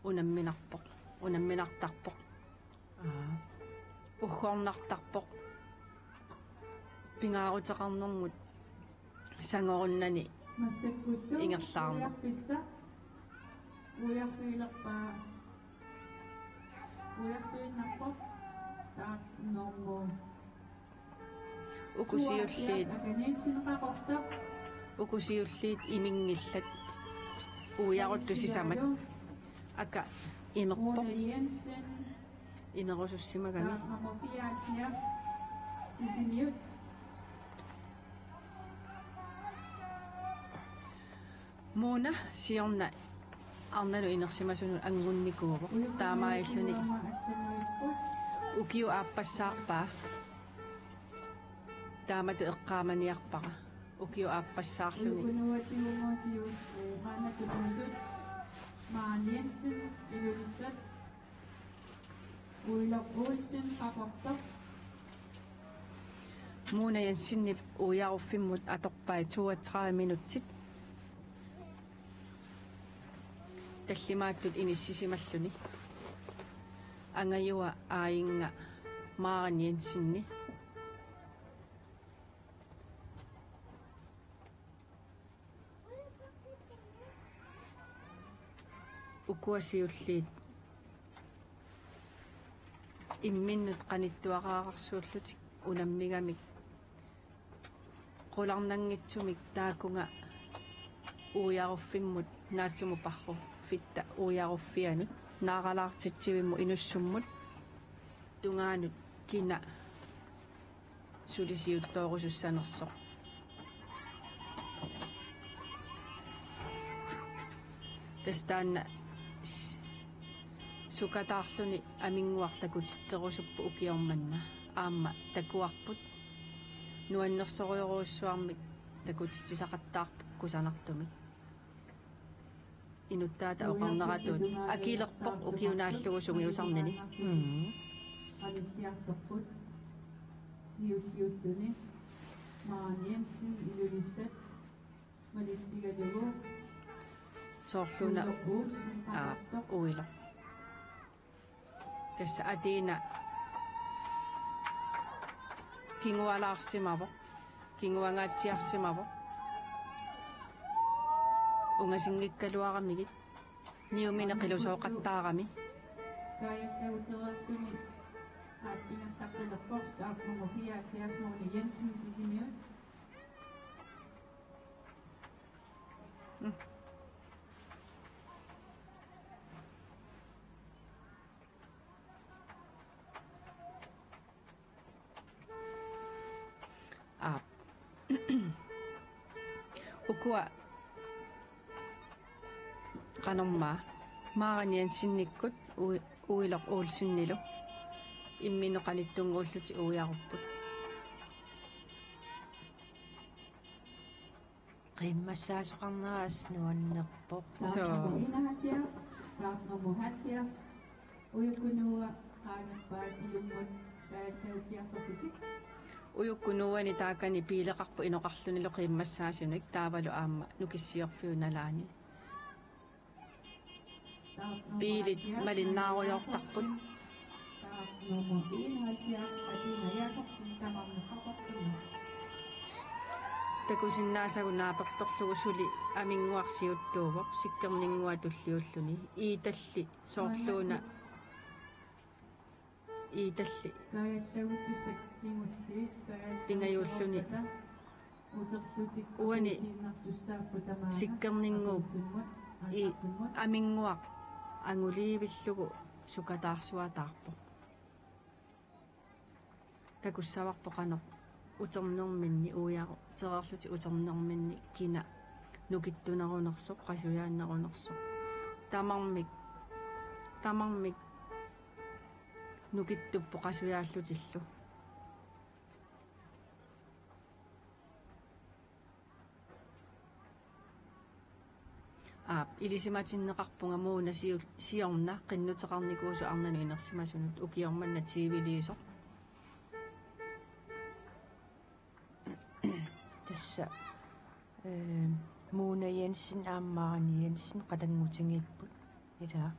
unamminarpoq, unamminartarpoq. Aa. Uggornartarpoq. Pingaaruteqarnermut sangorunnani. Massakkullu ingerlaarneq. Uiarfissaq. Uiarfigilerpaa. Uiarfigiinnarpoq. Start nummer. Uku siulliit. Aka Nielsen Qaqortoq. Uku siulliit iminngillat. Uiaruttoq sisamat. Aka imerpoq. Rune Jensen. Imerusussimagami. Start nummer fireoghalvfjerds. Sisimiut. Mona siorna arnanut inersimasunut angunnikuuvoq. Taamaalilluni ukiup aappassaarpaa. Taamatut eqqaamaniarpara. Ukiup aappassaarluni. Maren Jensen, Ilulissat. Uileq Olsen, Qaqortoq. Mona Jensenip uiaruffimmut atorpai toogtredive minutsit. Tallimaattut inissisimalluni. Angajua aajinnga Maren Jensenip. Ukua siulliit imminnut qanittuararsuullutik unammigamik qularnanngitsumik taakunga uiaruffimmut naatsumut parruffitta uiaruffianut naaralaartitsivimmut inussummut tungaanut kina suli siuttoorusussanersoq. Tassa taanna s-, sukataarluni aminnguaq takutitserusupput ukioq manna. Aamma takuarput. Nuannersorujorujussuarmik takutitsisaqattaarput kusanartumik. Inuttaata oqarneratut akilerpoq ukiup naallugu sungiusarnini. Mm. Qanilliartorput. Siulliulluni. Maren Jensen, Ilulissat. Malitsigalugu. Soorluuna. Uileq Olsen, aa, Qaqortoq. Uileq. Tassa Athena kingualaarsimavoq. Kinguangaatsiarsimavoq. Ungasinngikkaluaramigit. Niumini qilusooqattaarami. Kaajallagutereerluni. Aat ingerlaqqilerpoq, start nummer fireoghalvfjerds, Mona Jensen, Sisimiut. Mm. Aap. Ukua qanormaa Maren Jensenikkut Ui-, Uiloq Olsenilu imminnut qanittunnguullutik uiarupput. Qiimmassaasoqarnera assut nuannerpoq. Soo. Startnummer enoghalvfjerds, startnummer halvfjerds. Ujukkut Noah qaangerpaat ilummut kaajallalluarlutik. Ujukkut Noahni taakani biileqarpoq inoqarlunilu qiimmassaasunik taavalu aamma Nukissiorfiup nalaani. Biilit malinnaarujoortarput. Takusinnaasagut naapertorlugu suli Aminnguaq siuttuuvoq, Sikkerninnguaq tulliulluni. Iitalli soorluuna Iitalli pingajuulluni. Uani Sikkerninnguup i-, Aminnguaq anguliivillugu sukataarsuataarpoq. Takussavarput qanoq uternerminni uiarutereerlutik uternerminni kina nukittunerunersoq, qasujaannerunersoq. Tamarmik, tamarmik nukittupput qasujaallutillu. Aap, ilisimatinneqarpunga Mona siu-, siorna qinnuteqarnikuusoq arnanut inersimasunut ukioq manna T V-liisoq. Tassa, eh, Mona Jensen aamma Maren Jensen qatanngutigiipput. Ila.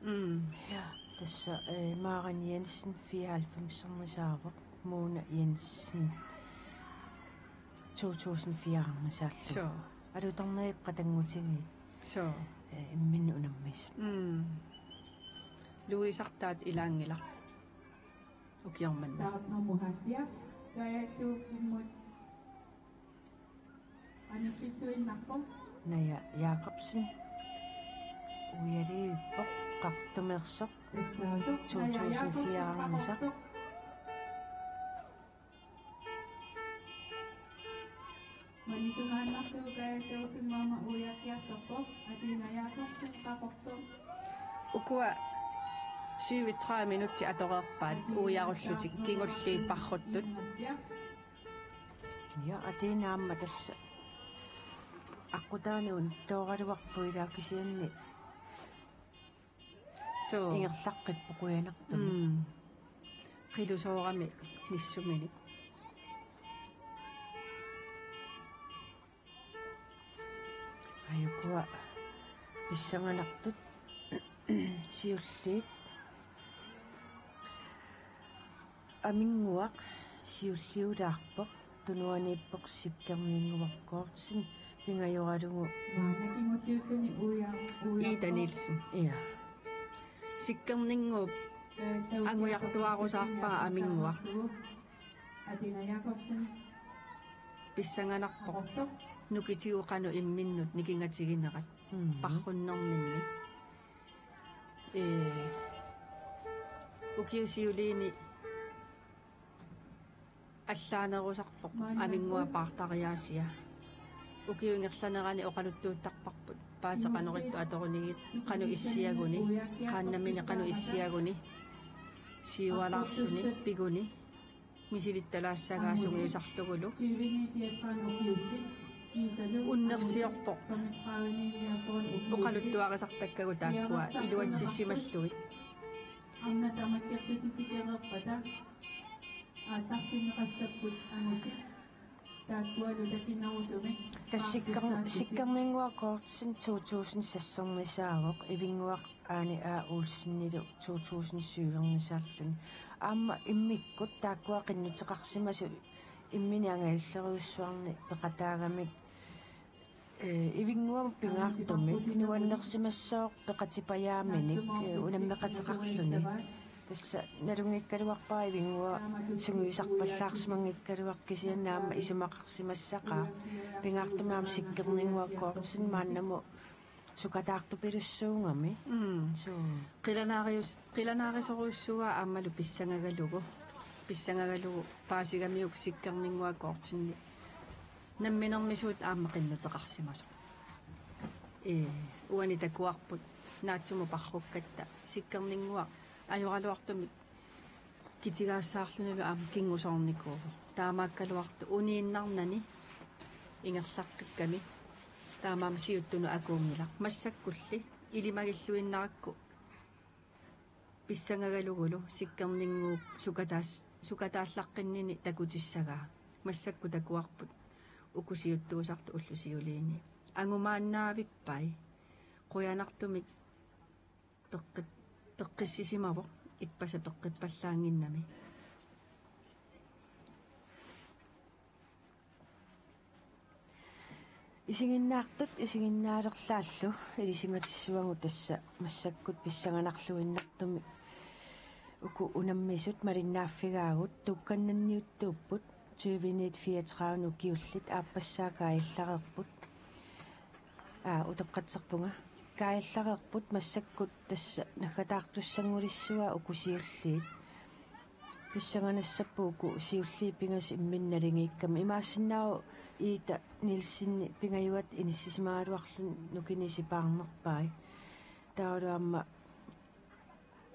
Mm. Ja, tassa, eh, Maren Jensen fireoghalvfemsernisaavoq, Mona Jensen to tusind fire-nisaallu. Soo. Alutornagit qatanngutigiit. Soo. Eh, imminnut unammisut. Mm. Louisartaat ilaanngilaq. Ukioq manna. Startnummer halvfjerds, Kaja Tuukimmut. Anifilluinnarpoq. Naja Jakobsen. Uialiivippoq, Qaqortumeersoq. Tassaasoq Naja Jakobsen, to tusind fire-nisaq. Qaqortoq. Manisungaannarlugu Kaja Tuukimmi aamma uiakkiartorpoq, Atina Jakobsen, Qaqortoq. Ukua syvogtredive minutsit atoreerpaat uiarullutik kingulliit parruttut. Ja, Atina aamma tassa aqqutaani unittoraluarpoq ila kisianni. Soo. Ingerlaqqippoq qujanartumik. Mm. Qilusoorami nissuminik. Ajukua pissanganartut siulliit. Aminnguaq siulliulaarpoq, tunuaniippoq Sikkerninnguaq Kortsen, pingajoralugu. Maanna kingulliulluni uia-, uia-, Ida Nielsen. Ja. Sikkerninnguup angujartuaarusaarpaa Aminnguaq. Atina Jakobsen. Pissanganarpoq. Qaqortoq. Nukitigut qanoq imminnut nikingatiginerat. Mm. Parrunnerminni. Ee, ukiut siuliini allaanerusarpoq Aminnguaq paartariaasia. Ukiup ingerlanerani oqaluttuuttarparput paateqanorittu atorunigit qanoq issiaguni, qaannamini qanoq issiaguni, siualaarluni, piguni. Misilittalaassagaa sungiusarlugulu. Unnersiorpoq. Oqaluttuarisartakkagut taakkua iluatsissimallugit. Arnat tamakkerlutik tikereerpata aallartinneqassapput angutit taakkualu takinerusumik. Tassa Sikker-, Sikkerninnguaq Kortsen to tusind seks-ernisaavoq, Ivinnguaq Aani A. Olsenilu to tusind syv-ernisaalluni. Aamma immikkut taakkua qinnuteqarsimasut imminik angajullerujussuarnik peqataagamik, ee, Ivinnguamut pingaartumik nuannersimassooq peqatipajaaminik, ee, unammeqateqarluni. Tassa nalunngikkaluarpara Ivinnguaq sungiusarpallaarsimanngikkaluaq kisianni aamma isumaqarsimassaqaaq. Pingaartumik aamma Sikkerninnguaq Kortsen maannamut sukataartupilussuugami. Mm. Suu. Qilanaarius-, qilanaarisorujussuuaa aammalu pissangagalugu. Pissangagalugu paasigamiuk Sikkerninnguaq Kortsinni namminermisuut aamma qinnuteqarsimasoq. Ee, uani takuarput naatsumut parrukkatta Sikkerninnguaq ajoraluartumik kitigaassaarlunilu aamma kingusoornikuuvoq. Taamaakkaluartoq uniinnarnani ingerlaqqikkami taamaammat siuttunut akuunngilaq. Massakkulli ilimagilluinnarakku pissangagalugulu Sikkerninnguup sukataas-, sukataallaqqinninni takutissagaa. Massakkut takuarput uku siuttuusartut ullut siuliini. Angumaannaavippai. Qujanartumik peqqi-, peqqissisimavoq, ippassaq peqqippallaannginnami. Isiginnaartut isiginnaalerlaallu ilisimatissuagut tassa massakkut pissanganarluinnartumik uku unammisut malinnaaffigaagut tuukkannanniuttuupput tyveniit fireogtredive ukiullit aappassaa kaajallareerput. Aa, utoqqatserpunga. Kaajallareerput massakkut tassa naggataartussanngulissavaa uku siulliit. Pissanganassapput uku siulliit pingasut imminnut naligiikkami. Imaassinnaavoq Ida Nielsenip pingajuat inissisimagaluarluni nukinnik sipaarnerpai. Taavalu aamma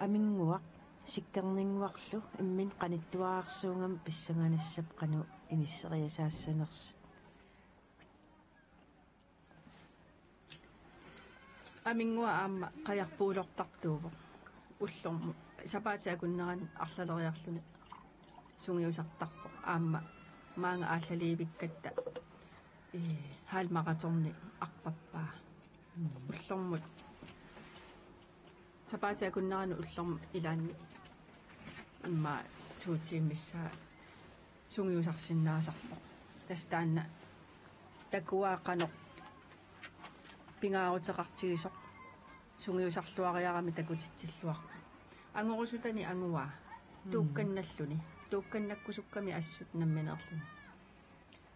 Aminnguaq Sikkerninnguarlu imminut qanittuararsuugami pissanganassapput qanoq inisseriasaassanersut. Aminnguaq aamma qajarpuulortartuuvoq. Ullormut sapaatip akunnerani arlaleriarluni sungiusartarpoq. Aamma maanga aallaliivikkatta, ee, halvmarathoni arpappaa. Mm. Ullormut sapaatip akunnerani ullormut ilaanni immaqa to timemissaa sungiusarsinnaasarpoq. Tassa taanna takuaa qanoq pingaaruteqartigisoq sungiusarluariarami takutitsilluarpoq. Angorusutani anguaa. Mm. Tuukkannalluni. Tuukkannakkusukkami assut nammineerluni.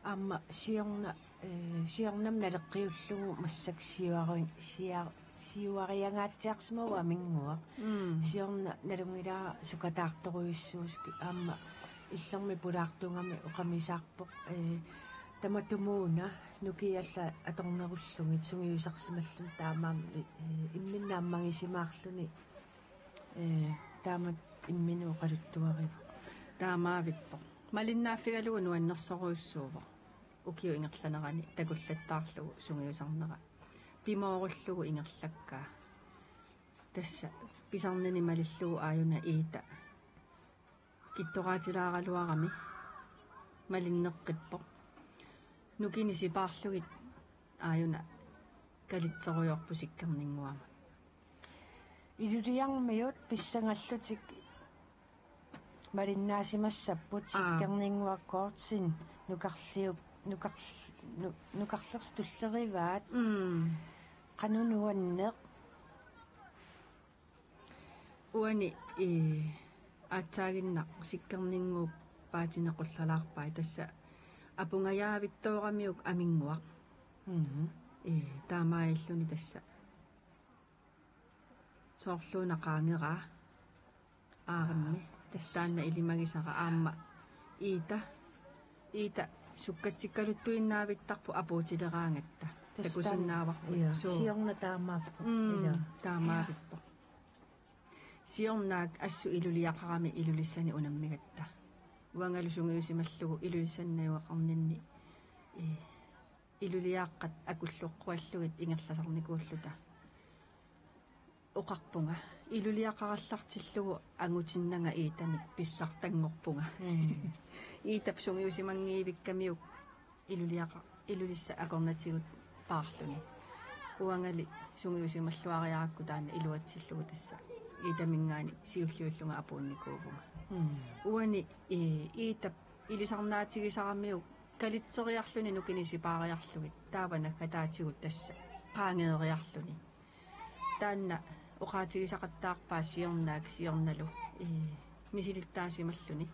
Aamma siorna, ee, siornami naleqqiullugu massakkut siuari-, siar-, siuariangaatsiarsimavoq Aminnguaq. Mm. Siorna nalunngilara sukataartorujussuusukku aamma illormut pulaartugami oqamisaarpoq, ee, tamatumuuna nukiit allat atornerullugit sungiusarsimalluni taamaammat, ee, imminnut ammagisimaarluni, ee, taamatut imminut oqaluttuarivoq. Taamaavippoq. Malinnaaffigalugu nuannersorujussuuvoq. Ukiup ingerlanerani takullattaarlugu sungiusarnera. Pimoorullugu ingerlakkaa. Tassa pisarnini malillugu aajuna Ida kittoraatilaaraluarami malinneqqippoq. Nukinnik sipaarlugit aajuna kalitserujoorput Sikkerninnguamut. Iluliarmiut pissangallutik malinnaasimassapput. Aa. Sikkerninnguaq Kortsen nukarliup-, nukarl-, nu-, nukarlersut tullerivaat. Mm. Qanoq nuanneq? Uani, ee, aatsaaginnaq Sikkerninnguup paatini qullalaarpai tassa apungajaavittooramiuk Aminnguaq. Mhm. Ee, taamaalilluni tassa soorluuna qaangeraa. Aarimmi, tassa taanna ilimagisara aamma Ida, Ida sukkatsikkaluttuinnavittarpoq apuutileraangatta. Tassa takusinnaavarput. Taanna, ja. Suu. Siorna taamaappoq. Mm, ila. Taamaavippoq. Siornaak assut Iluliaqarami Ilulissani unammigatta. Uangalu sungiusimallugu Ilulissani najugaqarninni, ee, iluliaaqqat akulloqquallugit ingerlasarnikuulluta. Oqarpunga, iluliaqarallartillugu angutinnanga Idamik pissartanngorpunga. Mm. Idap sungiusimanngivikkamiuk Iluliaqa-, Ilulissat akornatigut paarluni. Uangali sungiusimalluariarakku taanna iluatsillugu tassa Idaminngaanniit siulliullunga apuunnikuuvunga. Mm. Uani, ee, Idap ilisarnaatigisaramiuk kalitseriarluni nukinnik sipaariarlugit taava naggataatigut tassa qaangeeriarluni. Taanna oqaatigisaqattaarpaa siornaak siornalu, ee, misilittaasimalluni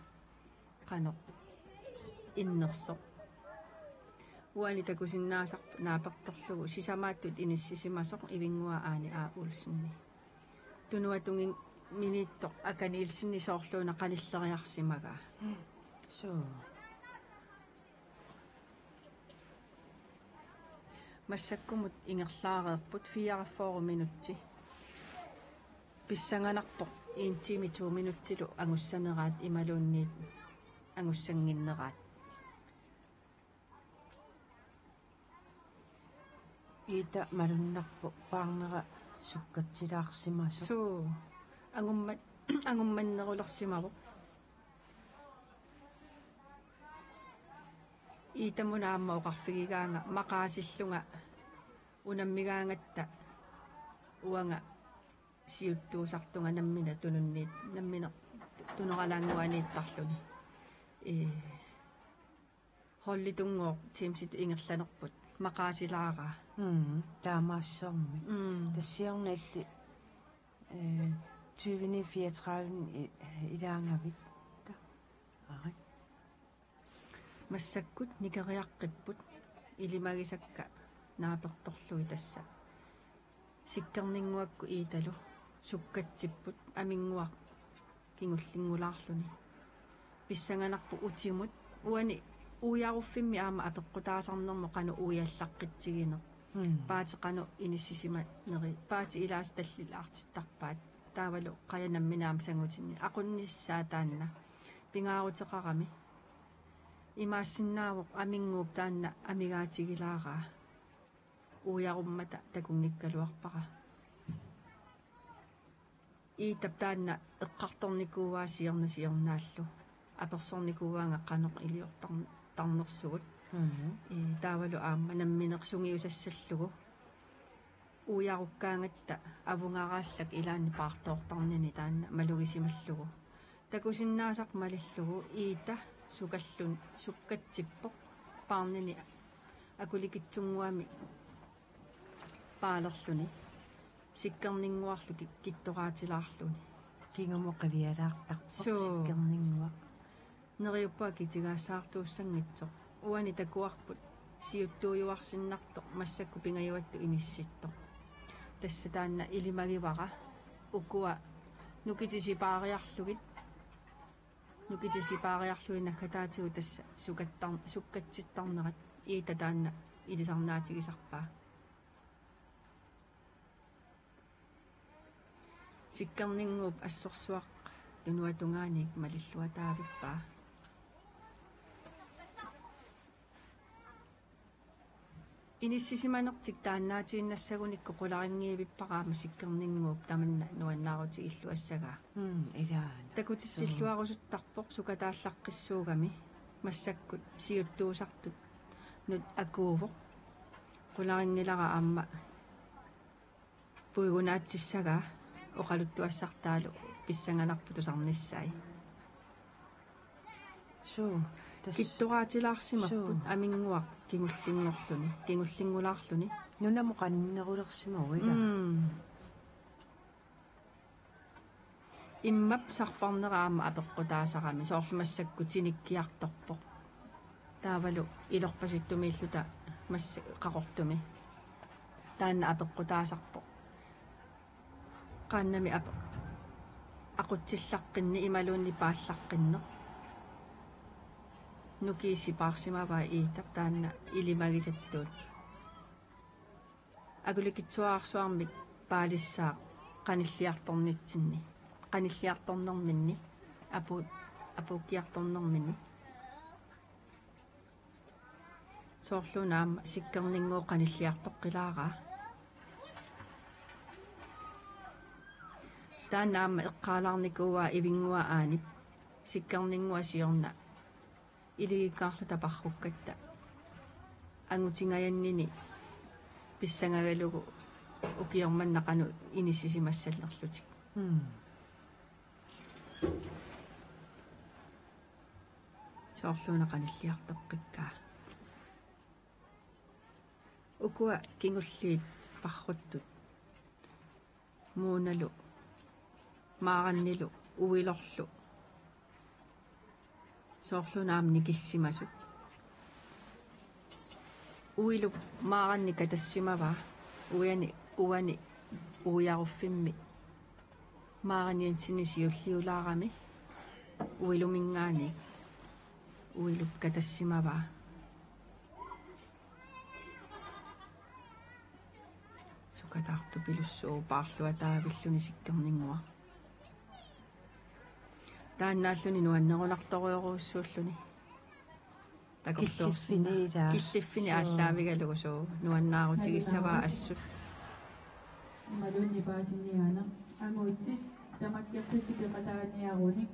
qanoq innersoq. Uani takusinnaasarpoq naapertorlugu sisamaattut inissisimasoq Ivinnguaq Aani A. Olseni. Tunuatungin-, Minittoq Aka Nielsen soorluuna qanilleriarsimagaa. Suu. Massakkumut ingerlaareerput fireogfyrre minutsi. Pissanganarpoq en time to minutsilu angussaneraat imaluunniit angussannginneraat. Iita malunnarpoq paarnera sukkatsilaarsimasoq. Suu. Angumma-, angummannerulersimavoq. Iitamuna aamma oqarfigigaanga maqaasillunga unammigaangatta uanga siuttuusartunga nammineq tununniit, nammineq tunoralaannguaniittarluni. Ee, holditunnguuq Teamsitut ingerlanerput maqaasilaaraa. Mm, taamaassuarmi. Mm. Tassiorna illit, eh, tyveni fireogtredive i-, ilaagavit. Ta-, arit. Massakkut nikeriaqqipput ilimagisakka naapertorlugit tassa. Sikkerninnguakkut Iitalu sukkatsipput aminnguaq kingullinngulaarluni. Pissanganarpoq utimut uani uiaruffimmi aamma apeqqutaasarnermut qanoq uiallaqqitsigineq. Mm. Paati qanoq inissisimaneri, paati ilaasa tallilaartittarpaat. Taavalu qaja nammineq aamma sangutinni. Aqunnissaa taanna. Pingaaruteqarami. Imaassinnaavoq aminnguup taanna amigaatigilaaraa. Uiarummata takunngikkaluarpara. Iitap taanna eqqartornikuuaa siorna siornaallu. Apersornikuuaanga qanoq iliortarn-, tarnersugut. Mhm. Ee, taavalu aamma nammineq sungiusassallugu. Uiarukkaangatta avungaraallak ilaanni paartoortarnini taanna malugisimallugu. Takusinnaasaq malillugu Iita sukallun sukkatsippoq paarnini akulikitsunnguami paalerluni. Sikkerninnguarlu ki-, kittoraatilaarluni. Kingumut qivialaartarpoq. Suu. Sikkerninnguaq. Neriuppunga kitigaassaartuussanngitsoq. Uani takuarput siuttuujuarsinnartoq massakkut pingajuattut inissittoq. Tassa taanna ilimagivara ukua nukitit sipaariarlugit. Nukitit sipaariarlugit naggataatigut tassa sukattar-, sukkatsittarnerat Iita taanna ilisarnaatigisarpaa. Sikkerninnguup assorsuaq tunuatungaaniit malilluataavippaa. Inissisimanertik taannaatiinnassagunikku qularinngivippara aamma Sikkerninnguup tamanna nuannaarutigilluassagaa. Mm, ilaana. Takutitsilluarusuttarpoq sukataallaqqissuugami massakkut siuttuusartunut akuuvoq. Qularinngilara aamma puigunaatissagaat oqaluttuassartaalu pissanganarpoq tusarnissai. Suu, tas-, kittoraatilaarsimapput suu. Aminnguaq kingullinngorluni, kingullinngulaarluni. Nunamut qaninnerulersimavoq, ilaa? Mm. Immap sarfarnera aamma apeqqutaasarami, soorlu massakkut tinikkiartorpoq. Taavalu ilorpasittumiilluta massa-, qaqortumi. Taanna apeqqutaasarpoq. Qaannami ape-, aqutsillaqqinneq imaluunniit paallaqqinneq. Nukiit sipaarsimavai Iitap taanna ilimagisattut. Akulikitsuararsuarmik paalissaaq qanilliartornitsinni. Qanilliartornerminni. Apu-, apuukkiartornerminni. Soorluuna aamma Sikkerninnguup qanilliartoqqilaaraa. Taanna aamma eqqaalaarnikuuaa Ivinnguaq Aanip Sikkerninnguaq siorna iligikkaarluta parrukkatta angutingajannini pissangagalugu ukioq manna qanoq inissisimassallerlutik. Mm. Soorluuna qanilliartoqqikkaa. Ukua kingulliit parruttut. Muunalu, Maarannilu, Uilorlu. Soorluuna aamma nikissimasut. Uilup Maaranni katassimavaa. Uani, uani uiaruffimmi Maren Jensenip siulliulaarami uiluminngaanniit uilup katassimavaa. Sukataartupilussuuvoq paarluataavilluni Sikkerninnguaq. Taannaalluni nuannerunartorujorujussuulluni. Takorloorsinnaavoq. Killiffini ilaa. Killiffini. Suu. Aallaavigalugu suu nuannaarutigissavaa assut. Imaluunniit paasiniaaneq. Angutit tamakkerlutik peqataaniarunik.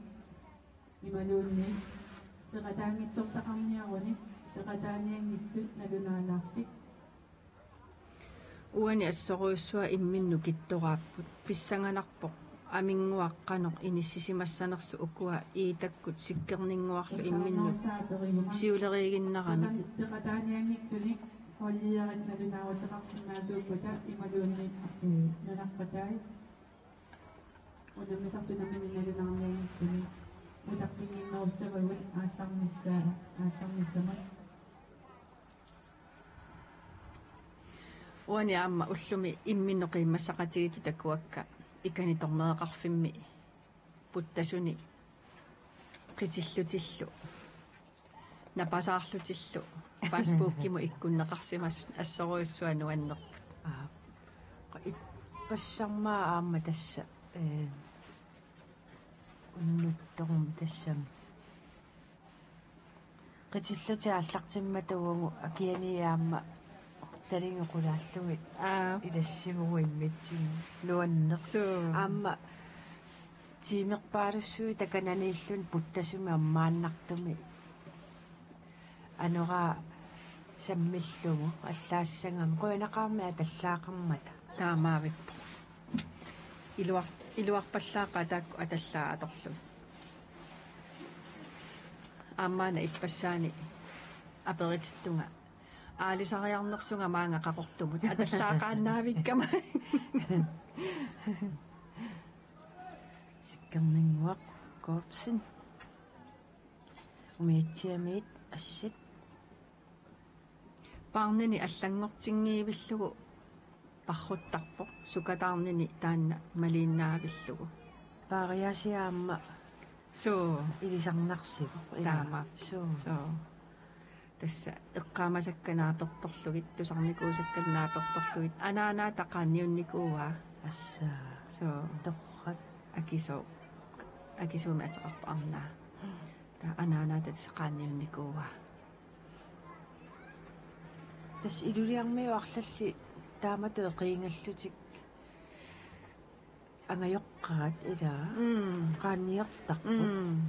Imaluunniit peqataanngitsortaqarniarunik, peqataanianngitsut nalunaalaartik. Uani assorujussuaq imminnut kittoraapput. Pissanganarpoq Aminnguaq qanoq inissisimassanersoq ukua Iitakkut Sikkerninnguarlu imminnut siuleriiginnarami. Peqan-, peqataanianngitsunik holdiarit nalunaaruteqarsinnaasuuppata imaluunniit, ee, nunarpatai. Unammisartut nammineq nalunaarnianngitsumik utaqqinnginnerussavagut aallarnissaa-, aallarnissamut. Uani aamma ullumi imminnut qiimmassaqatigiittut takuakka ikani torneqarfimmi puttasuni qitillutillu, napasaarlutillu Facebookimut ikkunneqarsimasut assorujussuaq nuannerput. Aa, ippassarmaa aamma tassa, ee, unnuttorum tassami. Qitillutik aallartimmata uagut akiani aamma talingi qulaallugit. Aa. Ilassivugut immitsinnut nuanneq. Suu. Aamma tiimerpaalussuit takananiilluni puttasumi ammaannartumi anoraa sammillugu allaassagami qujanaqaarmi atallaaqarmata. Taamaavippoq. Iluar-, iluarpallaaqaat taakku atallaat atorlugit. Aamma una ippassaani aperitittunga aalisariarnersunga maanga Qaqortumut atallaaqaannaavikkama. Sikkerninnguaq Gortsen. Umiatsiamiit assit. Paarnini allanngortinngivillugu parruttarpoq, sukataarnini taanna maliinnaavillugu. Paariaasiat aamma. Suu. Ilisarnarsivoq, ilaa. Taama. Suu. Suu. Tassa eqqaamasakka naapertorlugit, tusarnikuusakka naapertorlugit, anaanaata qaanniunnikuuaa. Assaa. Suu. Torrak. Akisoo-, akisuumik ateqarpoq arnaa. Taava anaanaata tassa qaanniunnikuuaa. Tassa Ilulissarmiut arlallit taamatut eqiingallutik angajoqqaat, ilaa. Mm. Qaanniortarput. Mm.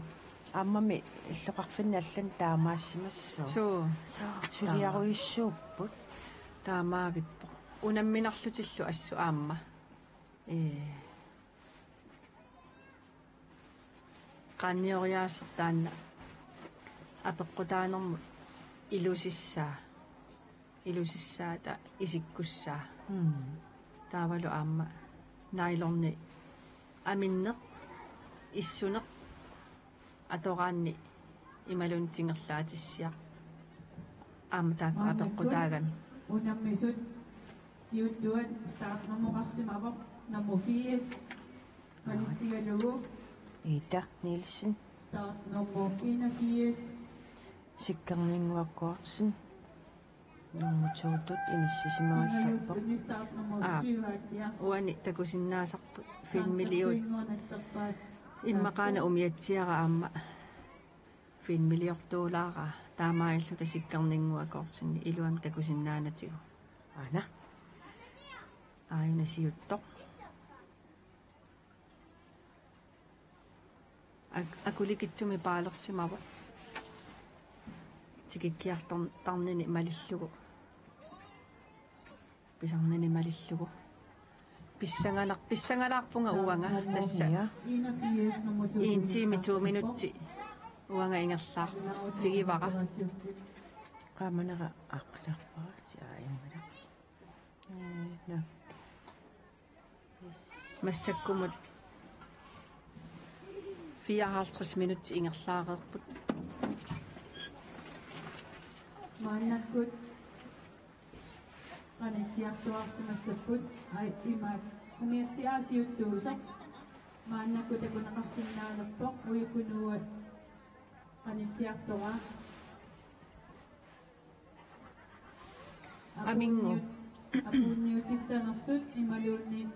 Aammami illoqarfinni allani taamaassimassaaq. Suu. Suliarujussuupput. Taamaavippoq. Unamminarlutillu assut aamma. Ee. Qaannioriaaseq taanna apeqqutaanermut ilusissaa. Ilusissaata isikkussaa. Mm. Taavalu aamma nyloni aminneq, issuneq, atoraanni imaluunniit ingerlaatissiaq. Aamma taakku apeqqutaagami. Unammisut siuttuat startnummeqarsimavoq, nummer firs. Panitsigalugu. Ida Nielsen. Startnummer enogfirs. Sikkerninnguaq Gortsen. Nummer to-tut inissisimagallarpoq. Ingajuulluni startnummer syvoghalvfjerds. Aa, uani takusinnaasarput filmiliut. Immaqaana umiatsiara aamma filmiliortuulaaraa. Taamaalilluta Sikkerninnguaq Gortsen iluamik takusinnaanatigut. Aana. Aajuna siuttoq. Ak-, akulikitsumik paalersimavoq. Tikikkiartor-, tarnini malillugu. Pisarnini malillugu. Pissanganar-, pissangalaarpunga uanga tassa. Ja. En time to minutsi uanga ingerlaarfigivara. Qaamanera aaqqilaarpara, tia, aajunngilaq. Ee, nå. Massakkumut fireoghalvtreds minutsit ingerlaareerput. Maannakkut qanilliartuaarsimassapput, ai, imaak, umiatsiaq siuttuusoq. Maannakkut takuneqarsinnaalerpoq Ujukunuua qanilliartoraa. Amingu. Apuunniut-, apuunniutissanersut imaluunniit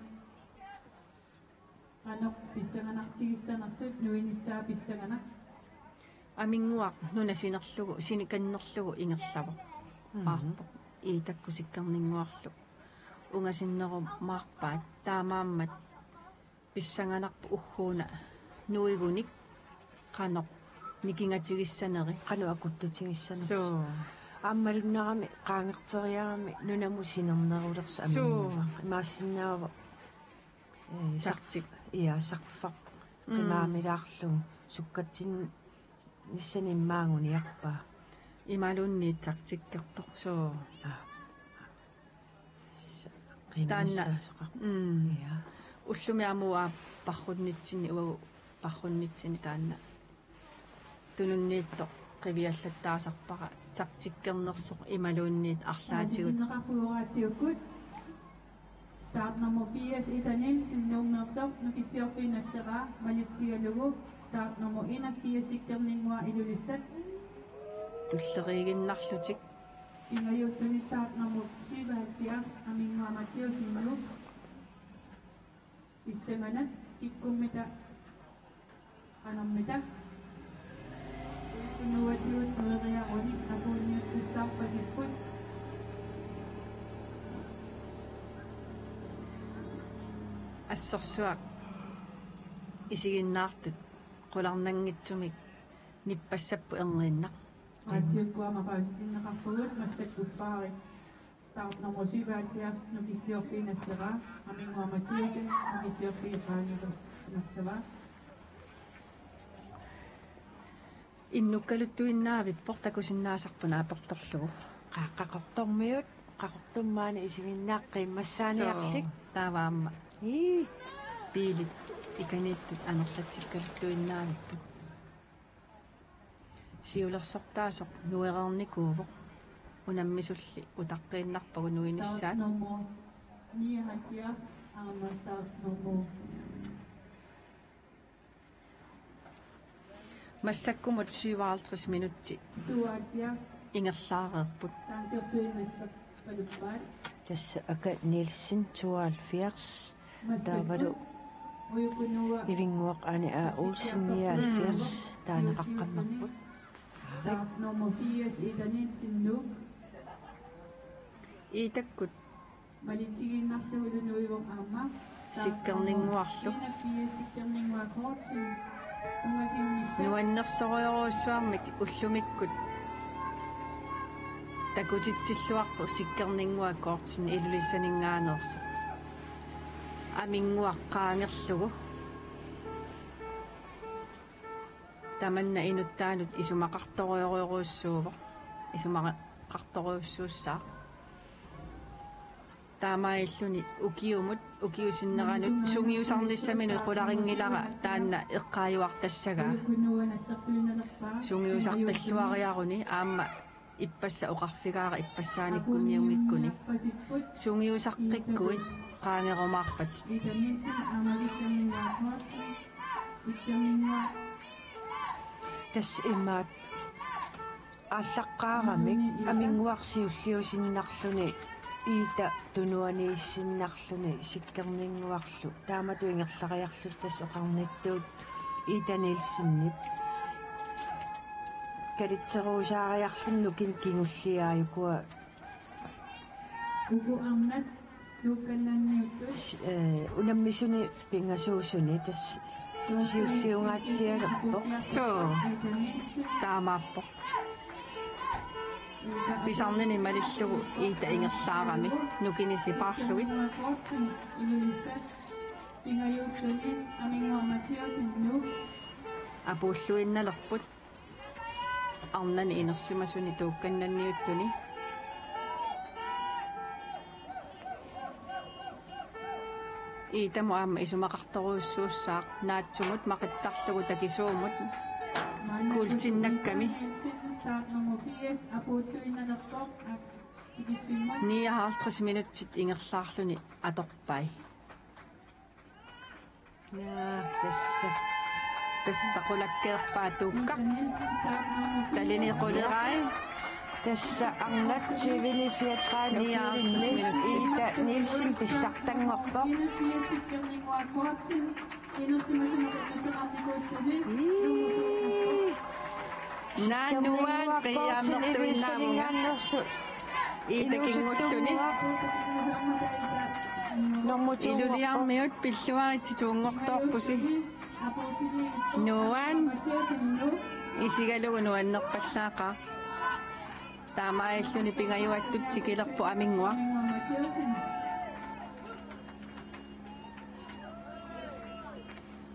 qanoq pissanganartigissanersut nuinissaa pissanganaq. Aminguaq nuna sinerlugu, sinikannerlugu ingerlavoq. Mhm. Paarpoq. Iitakkut Sikkerninnguarlu ungasinnerumaarpaat, taamaammat pissanganarpoq ugguuna nuigunik qanoq nikingatigissaneri. Qanoq akuttutigissanersoq. Suu. Aamma malunnarami qaangerteriarami nunamut sinernerulersoq. Suu. Aminguaq. Imaassinnaavoq, eh, saq-, taktik. Ja, sarfaq. Mm. Qimaamilaarlugu sukkatsin- nissani immaaguniarpaa. Imaluunniit taktikkertoq, suu. Aa. Taanna. Qiimmassaasoqarpoq. Mm. Ja. Ullumi aamma uanga parrunnitsinni, uagut parrunnitsinni taanna tununniittoq qiviallattaasarpara taktikkernersoq imaluunniit arlaatigut. Aasitinneqarpugut oqaatsiukkut. Startnummer firs, Ida Nielsen, Nuummeersoq, Nukissiorfiit nalleraa, malitsigalugu startnummer enogfirs, Sikkerninnguaq, Ilulissat. Tulleriiginnarlutik. Pingajuulluni startnummer syvoghalvfjerds, Aminnguaq Mathiassen, Nuuk. Pissanganaq kikkummita qanormita? Ujukunuuatigut nueriaruni apuunniuttussaarpasipput. Assorsuaq isiginnaartut qularnanngitsumik nippassapput erniinnaq. Oqaatsiukkut aamma paasitinneqarpugut massakkut paari. Startnummer syvoghalvfjerds, Nukissiorfiit nalleraa, Aminnguaq Mathiassen, Nukissiorfiit qaangilersimassavaa. Innukkaluttuinnaavippoq, takusinnaasarput naapertorlugu. Qa-, Qaqortormiut, Qaqortumi maani isiginnaaq qiimmassaaniarlik. Suu, taava aamma. Ii. Biilit ikaniittut amerlatsikkaluttuinnaavipput. Siulersortaasoq nuereernikuuvoq. Unammisulli utaqqiinnarpagut nuinissaat. Startnummer nioghalvfjerds, aamma startnummer. Massakkumut syvoghalvtreds minutsit. Tooghalvfjerds. Ingerlaareerput. Tankersuinnassappaluppaat. Tassa Aka Nielsen, tooghalvfjerds. Taavalu Ivinnguaq Ane A. Olsen, nioghalvfjerds, taaneqaqqammerput. Startnummer firs, Ida Nielsen, Nuuk. Iitakkut. Malitsigiinnarlugu nuivoq aamma. Sikkerninnguarlu. Enogfirs, Sikkerninnguaq Kortsen. Ungasinnillat. Nuannersorujorujussuarmik ullumikkut takutitsilluarpoq Sikkerninnguaq Kortsen Ilulissaninngaanneersoq. Aminnguaq qaangerlugu. Tamanna inuttaanut isumaqartorujorujussuuvoq. Isumaqartorujussuussaaq. Taamaalilluni ukiumut, ukiup sinneranut sungiusarnissaminut qularinngilara taanna eqqaajuartassagaa. Sungiusaqqilluariaruni aamma ippassaq oqarfigaara ippassaanikkuniunngikkuni. Sungiusaqqikkuit qaangerumaarpatit. Tassa imaat aallaqqaaramik Aminnguaq siulliusinnarluni Iita tunuaniissinnarluni Sikkerninnguarlu taamatut ingerlariarluta tassa oqarnittut Iita Nielsenip kalitseruusaariarluni nukinnik kingulliaajukua. Uku arnat tuukkannanniuttut. S-, eh, unammisuni pingasuusuni tassa siulliungaatsialerpoq. Suu, taamaappoq. Pisarnini malillugu Iita ingerlaarami nukinnik sipaarlugit. Pingajuulluni Aminnguaq Mathiassen, Nuuk. Apuulluinnalerput. Arnani inersimasuni tuukkannanniuttuni. Iitamut aamma isumaqartorujussuussaaq naatsumut maqittarlugu takisuumut kuultinnakkami. Nioghalvtreds minutsit ingerlaarluni atorpai. Naa, tassa. Tassa qulakkeerpaat uukka. Talini qulerai. Tassa arnat tyvini fireogtredive nioghalvtreds minutter. Ida Nielsen pissartanngorpoq. Ii. Nanuan qiiaammertuinnaavugut. Ida kingulluni. Iluliarmiut pilluaritsituunngortoorpusi. Nuan isigalugu nuannerpallaaqaaq. Taamaalilluni pingajuattut tikilerput Aminnguaq.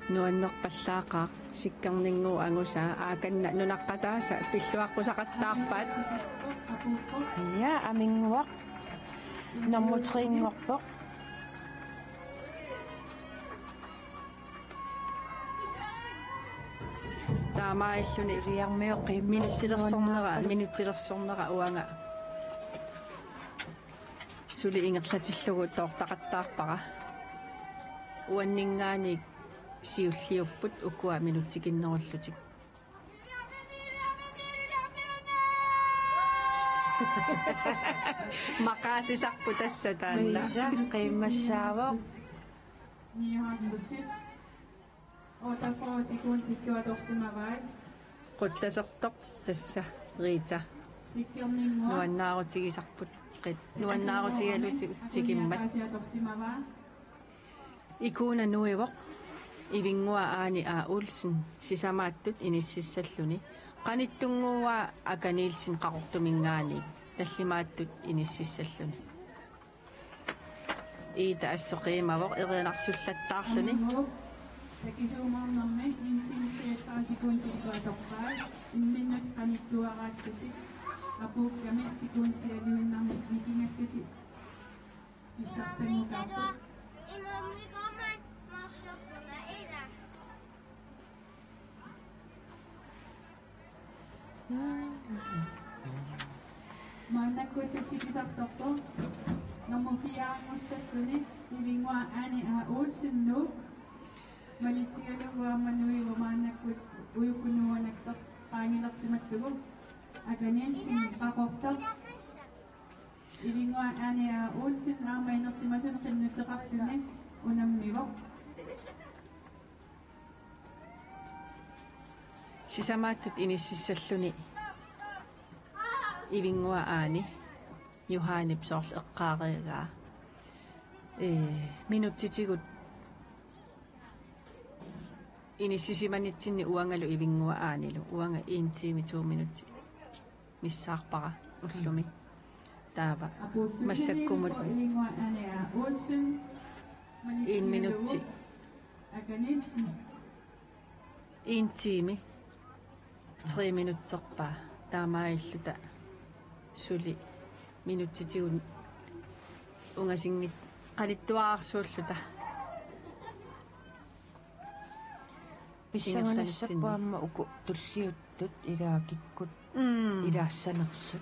Nuannerpallaaqaaq, Sikkerninnguup angusaa, aakanna nunaqqataasa pilluaqqusaqattaarpaat. Ja, Aminnguaq. Nummer tre-nngorpoq. Taamaalilluni. Iluliarmiut qiimmassat. Minutsilersornera, nuannaarpaluk. Minutsilersornera uanga. Suli ingerlatillugu toortaqattaarpara. Uanninngaanniit siulliupput ukua minutsit kinnerullutik. Maqaasisarput tassa taanna. Qiimmassaavoq. Otteogfyrre sekundit atorsimavai. Quttasertoq tassa Rita. Sikkerninnguaq. Nuannaarutigisarput. Qi-, nuannaarutigalutik tikimmat. Atorsimavaa. Ikuuna nuivoq Ivinnguaq Aani A. Olsen sisamaattut inississalluni. Qanittunnguuaa Aka Nielsen Qaqortuminngaanniit tallimaattut inississalluni. Ida assut qiimavoq erinarsullattaarluni. Takisuumaarnermi en time treogtredive sekundit atorpai. Imminnut qanittuaraattusi. Apuukkami sekundialuinnarmik nikingallutik pissartanngukaarput. Maannakkullu tikisartorpoq nummer fire-nngussaalluni Ivinnguaq Aani A. Olsen, Nuuk. Malitsigalugu aamma nuivoq maannakkut ujukkut nuannaartars-, qaangilersimallugu. Aka Nielsen Qaqortoq. Ivinnguaq Aani A. Olsen aamma inersimasuni qinnuteqarluni unammivoq. Sisamaattut inississalluni Ivinnguaq Aani Johanip soorlu eqqaareeraa. Ee, minutsitigut inissisimanitsinni uangalu Ivinnguaq Aanilu. Uanga en time to minutsit missaarpara ullumi. Taava massakkumut en minutsi. En time. Tre minutserpaa. Taamaalilluta suli minutsitigut ungasinngit qanittuararsuulluta. Pissanganassapput aamma uku tulliuttut ilaakikkut. Mm. Ilaassanersut.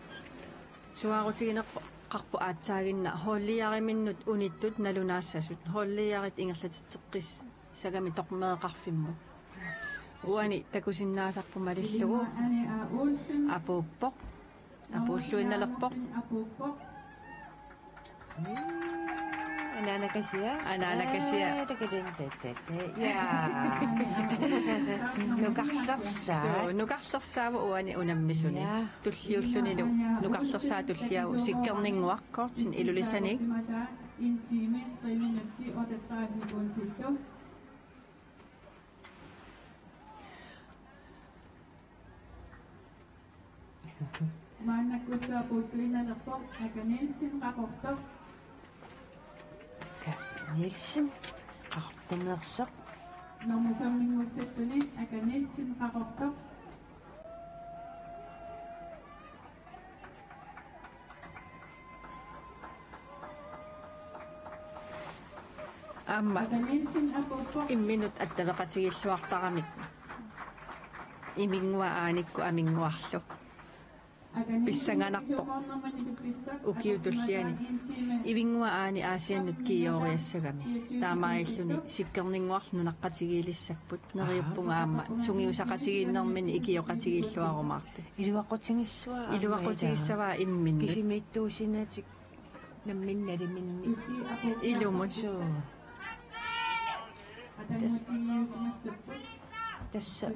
Suaarutigineqarpoq aatsaaginnaq holdiariminnut unittut nalunaassasut. Holdiarit ingerlatitseqqissagami dommeriqarfimmut. Uani takusinnaasarput malillugu. Apuuppoq. Apuulluinnalerpoq. Anaanakasia. Anaanakasia. Ee, takalin tattete. Ja. Nukarlersaat. Suu, nukarlersaavoq uani unammisuni. Ja. Tulliullunilu nukarlersaat tulliaavoq Sikkerninnguaq Kortsen Ilulissanik. En time, tre minutter, otteogtredive sekunder. Maannakkullu apuulluinnalerpoq Aka Nielsen Qaqortoq. Aka Nielsen Qaqortumeersoq. Nummer fem-inngussaalluni Aka Nielsen Qaqortoq. Aamma imminut attaveqatigilluartaramik Ivinnguaq Aanikkut Aminnguarlu. Pissanganarpoq ukiut tulliani. Ivinnguaq aani Aasiannut kiioriassagami. Taamaalilluni Sikkerninnguarlu nunaqqatigiilissapput. Neriuppunga aamma sungiusaqatigiinnermini ikioqatigiilluarumaartut. Iluaqutigissavaa aamma. Iluaqutigissavaa imminnut. Kisimiittuusinnatik namminneq naliminni. Ilumut. Suu. Tassa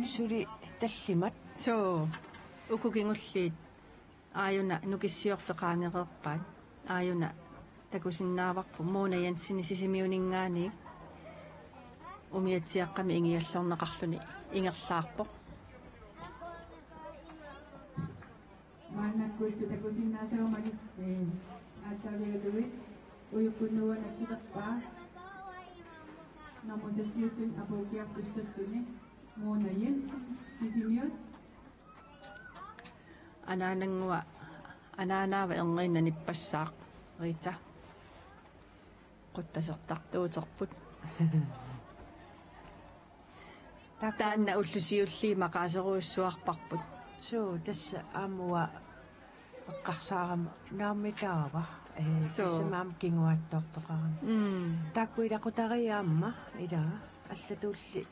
suli tallimat. Suu. Uku kingulliit aajuna Nukissiorfik qaangereerpaat. Aajuna takusinnaavarput Mona Jensenip Sisimiuninngaanniit umiatsiaqqami ingiallorneqarluni ingerlaarpoq. Maannakkullu takusinnaasarumagit, ee, aallaavigalugit Ujukkut Nuua nakkulerpaa. Normu seksiulluni apuukkiartussalluni Mona Jensen, Sisimiut. Anaanannguaq, anaanaava erniinnaq nippassaaq, Rita. Quttasertartuuterput. Taakku taanna ullut siulliit maqaaserujussuarparput. Suu, tassa aamma eqqarsaarama naammi taava. Ee, suu. Tassa aamma kinguaattoortoqarami. Mm. Taakku ilaqutariit aamma, ila, allatulli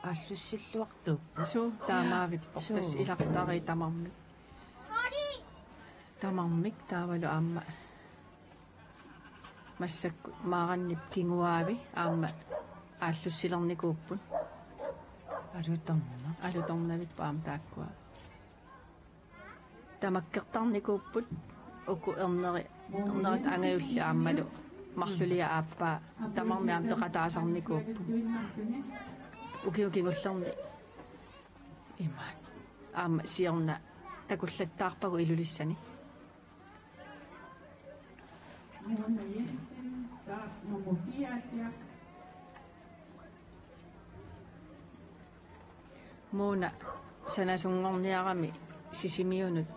aallussilluartuupput. Suu, taamaavippoq. Suu. Tassa ilaqutariit tamarmik. Tamarmik taavalu aamma massakkut Maarannip kinguaavi aamma aallussilernikuupput. Alutorna. Alutornavippoq aamma taakkua. Tamakkertarnikuupput uku erneri-, ernerit angajullit aammalu marluliaq aappaa tamarmik aamma peqataasarnikuupput. Ukiut kingullerni imaat. Aamma siorna takullattaarpagut Ilulissani. Mona Jensen, start nummer fireoghalvfjerds. Mona sanasunngorniarami Sisimiunut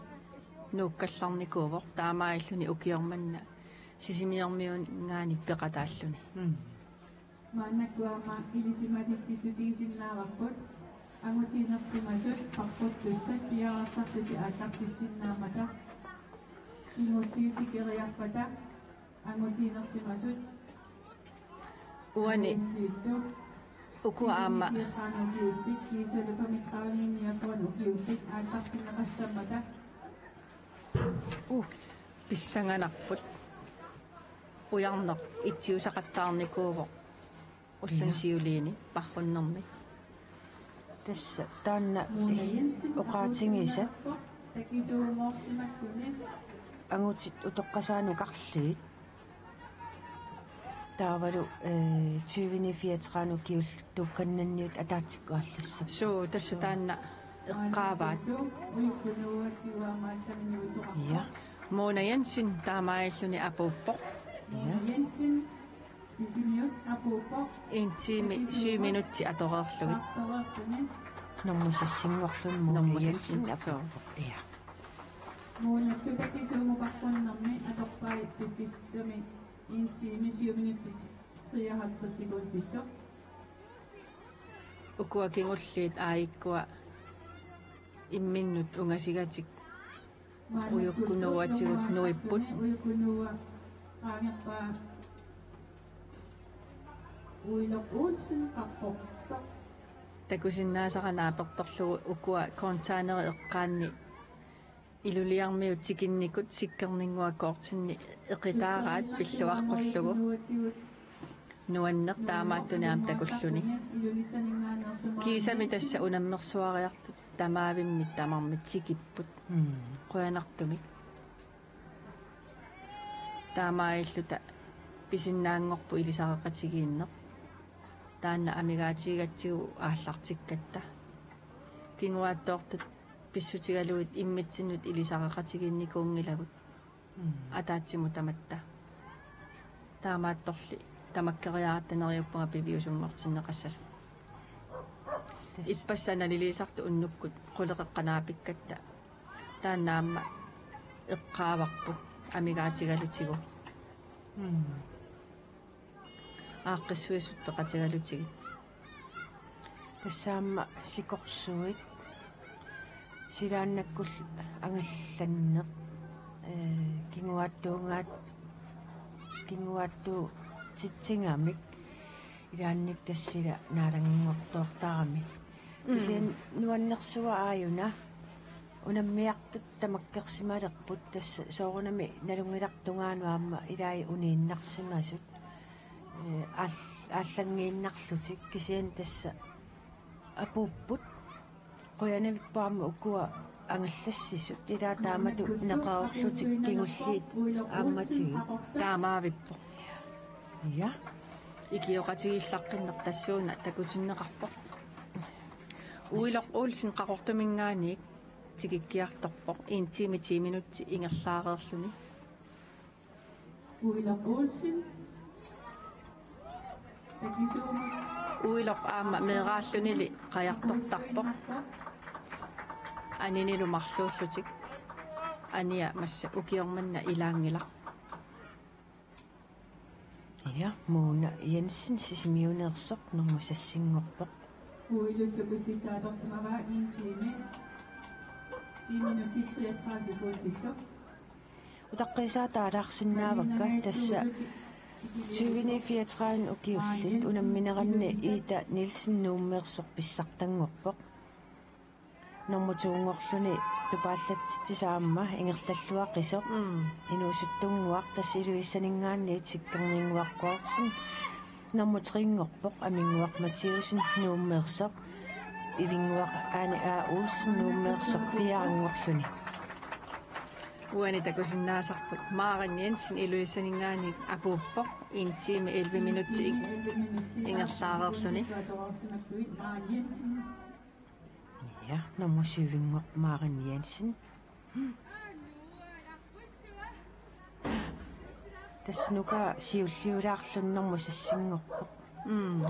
nuukkallarnikuuvoq, taamaalilluni ukioq manna Sisimiormiunngaanniit peqataalluni. Mm. Maannakkut aamma ilisimatitsissutigisinnaavarput, angutiinersimasut paqquttussat piareersarlutik aallartissinnaammata, kingulliit tikeriarpata angutiinersimasut. Uani. Angulliullu. Uku aamma. Ukiullit, kiisalu femogtredive niogfyrre ukiullit aallartinneqassammata. Uh, pissanganarput. Ujarneq itsiusaqattaarnikuuvoq ulluni. Ja. Siuliini parrunnermi. Tassa taanna oqaatigisat angutit utoqqasaannut karliit. Taavalu, eh, tyveni fireogtredive ukiullit tuukkannanniut ataatsikkut aallassapput. Suu, tassa taanna eqqaavaat. Ja. Mona Jensen taamaalilluni apuuppoq. Ja. En time, syv minutsit atoreerlugit. Normu sessinngorluni Mona Jensen apuuppoq. Ja. Mona Jensen apuuppoq. Ja. Mona Jensen apuuppoq. En time, syv minutsit, treoghalvtreds sekundillu. Ukua kingulliit aajikkua imminnut ungasigatik Ujukkut Nuuatigut nuipput. Ujukkut Nuua qaangerpaa Uiloq Olsen, qaqortoq. Takusinnaasara naapertorlugu ukua containeri eqqaanni Iluliarmiut tikinnikut Sikkerninnguakkoortinni eqitaaraat pilluaqqullugu. Nuanneq taamaattunik aamma takulluni. Kiisami tassa unammersuariartut tamaavimmik tamarmik tikipput. Mm. Qujanartumik. Taamaalilluta pisinnaanngorpoq ilisareqatigiinneq. Taanna amigaatigigatsigu aallartikkatta. Kinguaattoortut pissutigalugit immitsinnut ilisareqatigiinnikuunngilagut. Mm. Ataatsimut tamatta. Taamaattorli tamakkeriaratta neriuppunga piviusunngortinneqassasut. Tassa. Ippassaq naliliisartut unnukkut quleqeqqat naapikkatta. Taanna aamma eqqaavarput amigaatigalutigu. Mm. Aaqqissuisut peqatigalutigit. Tassa aamma sikorsuit. Silaannakkullu angallanneq, ee, kinguaattuungaat-, kinguaattuutitsigamik ilaannik tassila naalanngortoortarami. Mm. Kisianni nuannersuaq aajuna unammiartut tamakkersimalerput, tassa soorunami nalunngilarput tungaanut aamma ilai uniinnarsimasut, ee, aal-, aallanngiinnarlutik, kisianni tassa apuupput. Qujanavippoq aamma ukua angallassisut, ilaa taamatut neqeroorlutik kingulliit aammatigik. Taamaavippoq. Ja. Ikioqatigiillaqqinneq tassuuna takutinneqarpoq. Uiloq Olsen Qaqortuminngaanniit tikikkiartorpoq, en time ti minutsit ingerlaareerluni. Uiloq Olsen. Takisuumut. Uiloq aamma meeraallunili qajartortarpoq. Aninilu marluullutik. Ania massakkut ukioq manna ilaanngilaq. Ja, Mona Jensen, Sisimiuneersoq, nummer seksinngorpoq. Uilullu piffissaatorsimavaa en time, ti minutsit treogtredive sekundillu. Utaqqiisaata aalaarsinnaavakka, tassa tyveni fireogtredive ukiullit unammineranni Ida Nielsen Nuummeersoq pissartanngorpoq. Nummer to-nngorluni tupaallatsitsisoq aamma ingerlalluaqisoq. Mm. Inuusuttunnguaq, tassa Ilulissaninngaanniit Sikkerninnguaq Poulsen. Nummer tre-nngorpoq Aminnguaq Mathiussen Nuummeersoq. Ivinnguaq Ane A. Olsen Nuummeersoq fire-nngorluni. Uani takusinnaasarput Maren Jensen Ilulissaninngaanniit apuuppoq, en time elleve minutsit ingerlaareerluni. Ja, nummer syv-nngorpoq Maren Jensen. Tassa nuka siulliulaarluni nummer seksinngorpoq. Mm.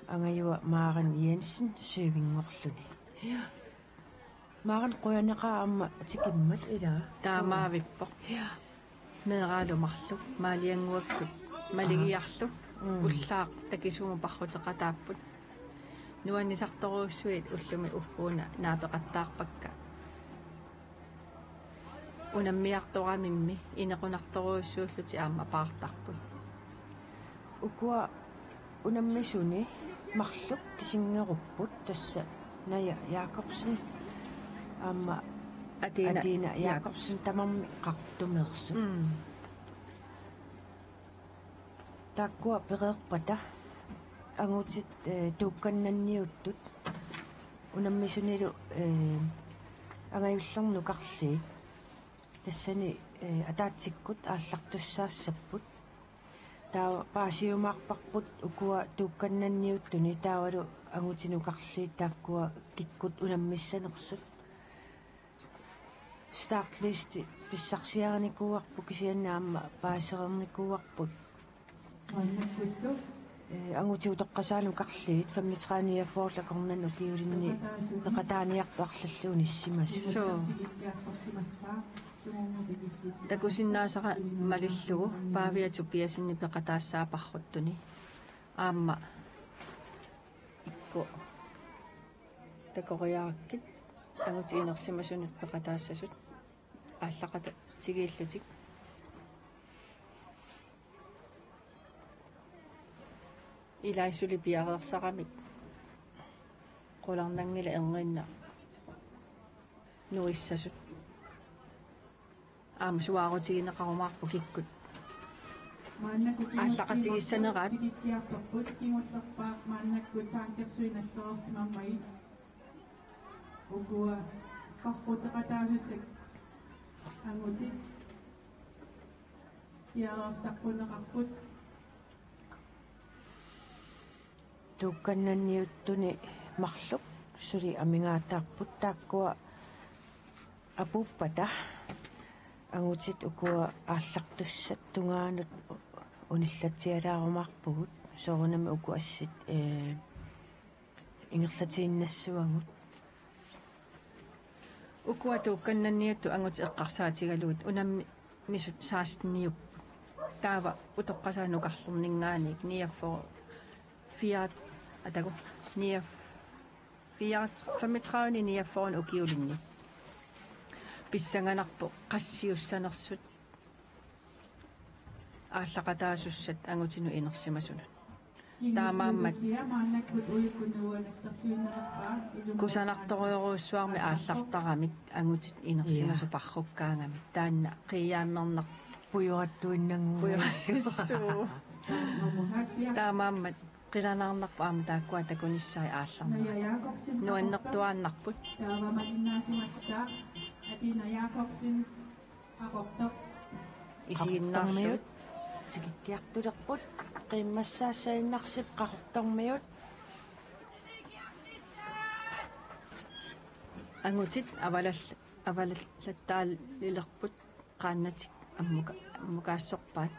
Angajua Maren Jensen syv-nngorluni. Ja. Maren, qujanaqaaq aamma tikimmat, ilaa. Taamaavippoq. Ja. Meeraalu marluk, maaliannguakkut maligiarlu. Mm. Ullaaq takisuumut parruteqataapput. Nuannisartorujussuit ullumi ugguuna naapeqattaarpakka. Unammiartoramimmi inequnartorujussuullutik aamma paartarput. Ukua unammisuni marluk kisinngerupput, tassa Naja Jakobsen aamma Atina Atina Jakobsen. Jakobsen, tamarmik Qaqortumeersut. Mm. Taakkua pereerpata angutit, eh, tuukkannanniuttut unammisunilu, eh, angajullernukarliit. Tassani, eh, ataatsikkut aallartussaassapput. Taava paasiumaarparput ukua tuukkannanniuttuni, taavalu angutinukarliit taakkua kikkut unammissanersut. Startlisti pissarsiarinikuuarput, kisianni aamma paasereernikuuarput. Ee, angutit utoqqasaanukarliit femogtredive niogfyrre akornanni ukiulinni peqataaniartut arlallit unissimasut. Suu. Takusinnaasara malillugu Paavia Tobiassenip peqataassaa parruttuni. Aamma ikku takoriarakkit angutit inersimasunut peqataassasut aallaqatigiillutik. Ilai suli piareersaramik qularnanngilaq erniinnaq nuissasut. Aamma suaarutigineqarumaarput kikkut. Maannakkut aallaqatigiissaneraat. Tikikkiartorput, kingullerpaaq maannakkut tankersuit nallereersimammagit. Ukua parruteqataasussat angutit piareersarneqarput. Tuukkannanniuttuni marluk suli amigaataarput, taakkua apuuppata angutit ukua aallartussat tungaanut unillatsialaarumaarpugut, soorunami uku assit, ee, ingerlatiinnassavagut. Ukua tuukkannanniuttut angutit eqqarsaatigalugit unammisut seksteniupput. Taava utoqqasaanukarlerninngaanniit niogfyrre, fire, atagu, niogfyrre, Fireogtredive, femogtredive niogfyrre ukiulinni. Pissanganarpoq qassiussanersut aallaqataasussat angutinut inersimasunut. Taamaammat kusanartorujorujussuarmik aallartaramik angutit inersimasut parrukkaangamik. Taanna qiiaammernar pujorattuinnannguugassuu. Taamaammat qilanaarnarpoq aamma taakkua takunissaat aallarnerat. Nuannertuaannarput. Taava malinnaasimassaaq Atina Jakobsen, Qaqortoq. Isiginnaarlugu. Qaqortormiut tikikkiartulerput, qiimmassaassaginnarsip Qaqortormiut. Angutit avalall-, avallallattaalilerput qaannatik ammuka-, ammukaassorpaat.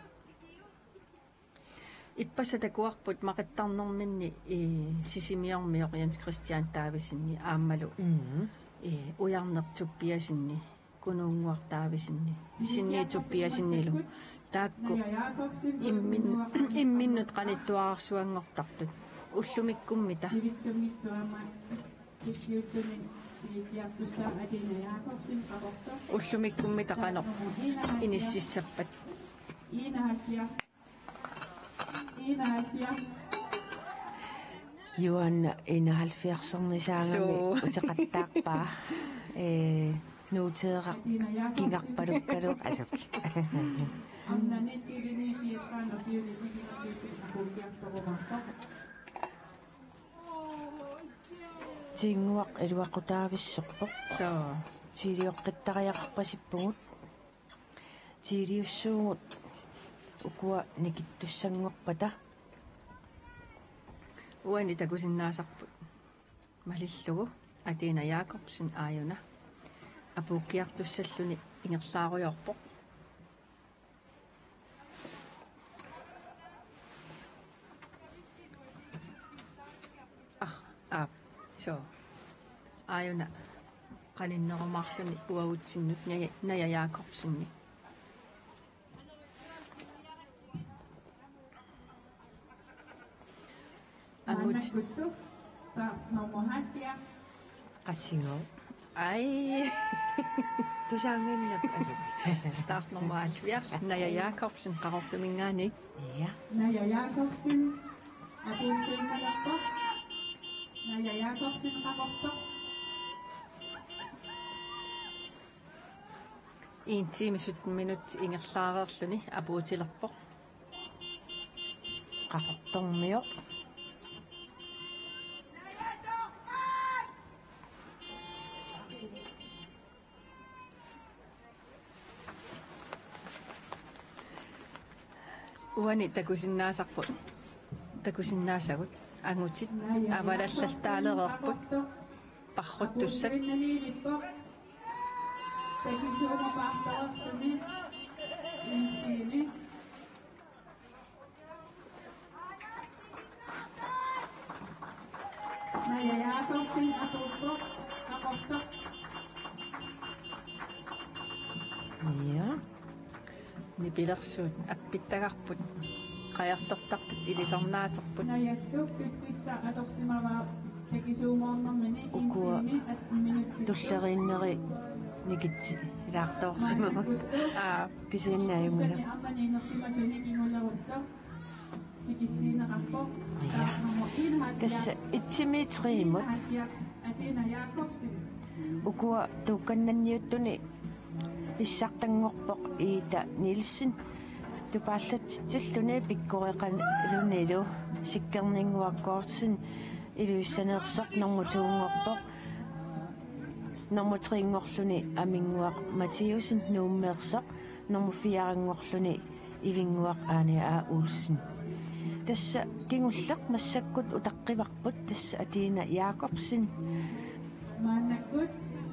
Ippassaq takuarput maqittarnerminni, ii, Sisimiormioq Jens Christian Davidsenni aammalu, mhm, ii, Ujarneq Tobiassenni, Kunuunnguaq Davidsenni, Sinni Tobiassennilu. Taakku immin-, imminnut qanittuararsuanngortartut. Ullumikkummita. Ullumikkummita qanoq inississappat. Juan enoghalvfjerdsernisaagami. Suu. Uteqattaarpaa. Ee, nuuteeraq kingarpalukkalu asuk. Tiinnguaq iluaqutaavissorpoq. Soo. Tiilioqqittariaqarpasippugut. Tiiliussuugut ukua nikittussanngorpata. Uani takusinnaasarput malillugu Atina Jakobsen aajuna apuukkiartussalluni ingerlaarujoorpoq. Ah, aap, soo. Aajuna qaninnerumaarluni uagutsinnut Naja, Naja Jakobsenni. Angut. Maannakkullu start nummer halvfjerds. Qassinnguaq? Ai. Tusaannginnaq asuk. Start nummer halvfjerds, Naja Jakobsen, Qaqortuminngaanniit. Ja. Naja Jakobsen, apuuttuinnalerpoq. Naja Jakobsen, Qaqortoq. En time sytten minut ingerlaareerluni apuutilerpoq. Qaqortormioq. Uani takusinnaasarput, takusinnaasagut angutit avalallaltaalereerput parruttussat. Takisuumapaartalerluni en time. Naja Jakobsen apuuppoq, Qaqortoq. Ja. Nipilersuut appittagarput. Qajartortartut ilisarnaaterput. Najallu piffissaq atorsimavaa takisuumoornermini. Ukua en time atten minutsit. Tulleriinneri nikitsi ilaartoorsimavoq. Maannakkullu. Aa. Kisianni ajunngilaq. Arnani inersimasuni kinguleruttoq. Tikissiineqarpoq. Ja. Tassa et time tre-mut. Ukua tuukkannanniuttuni pissartanngorpoq Ida Nielsen. Tupaallatsitsilluni pikkoreqalunilu Sikkerninnguaq Kortsen Ilulissaniitsoq nummer to-nngorpoq. Nummer tre-nngorluni Aminnguaq Mathiussen Nuummeersoq. Nummer fire-nngorluni Ivinnguaq Ane A. Olsen. Tassa kingulleq massakkut utaqqivarput, tassa Atina Jakobsen. Maannakkut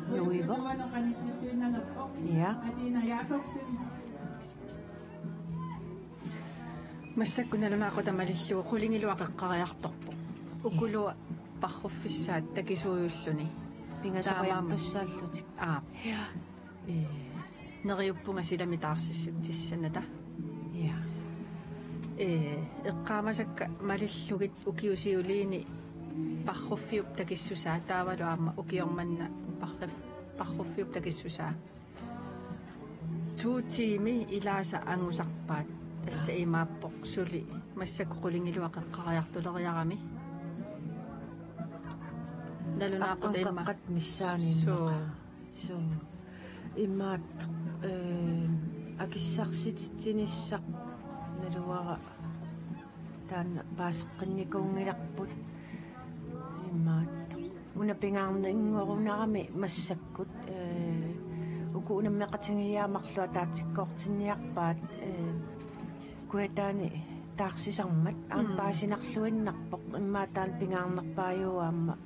nuivoq. Usukunuano qanitsilluinnalerpoq. Ja. Atina Jakobsen. Massakkut nalunaaqutaq malillugu qulingiluat qeqqariartorpoq. Ukulu parruffissaat takisuujulluni. Pingasoriartussaallutik. Taamaammat. Aap. Ja. Ee, neriuppunga silami taarsissutissannata. Ja. Ee, eqqaamasakka malillugit ukiut siuliini Parruffiup takissusaa taavalu aamma ukioq manna parrif-, parruffiup takissusaa. To tiimi ilaasa angusarpaat, tassa imaappoq suli massakkut qulingiluat qeqqariartuleriarami. Nalunaaqutaq imma. Aqqanqeqqat missaaniimmat. Suu. Suu. Imaattoq, eh, akissarsititsinissaq naluara taanna paaseqqinnikuunngilarput. Imaattoq. Una pingaarninngorunarami massakkut, eh, uku unammeqatigiiaat marluk ataatsikkoortinniarpaat, eh, kujataani taarsisarmat aamma Mm. paasinarluinnarpoq, immaqa taanna pingaarnerpaajuvoq aamma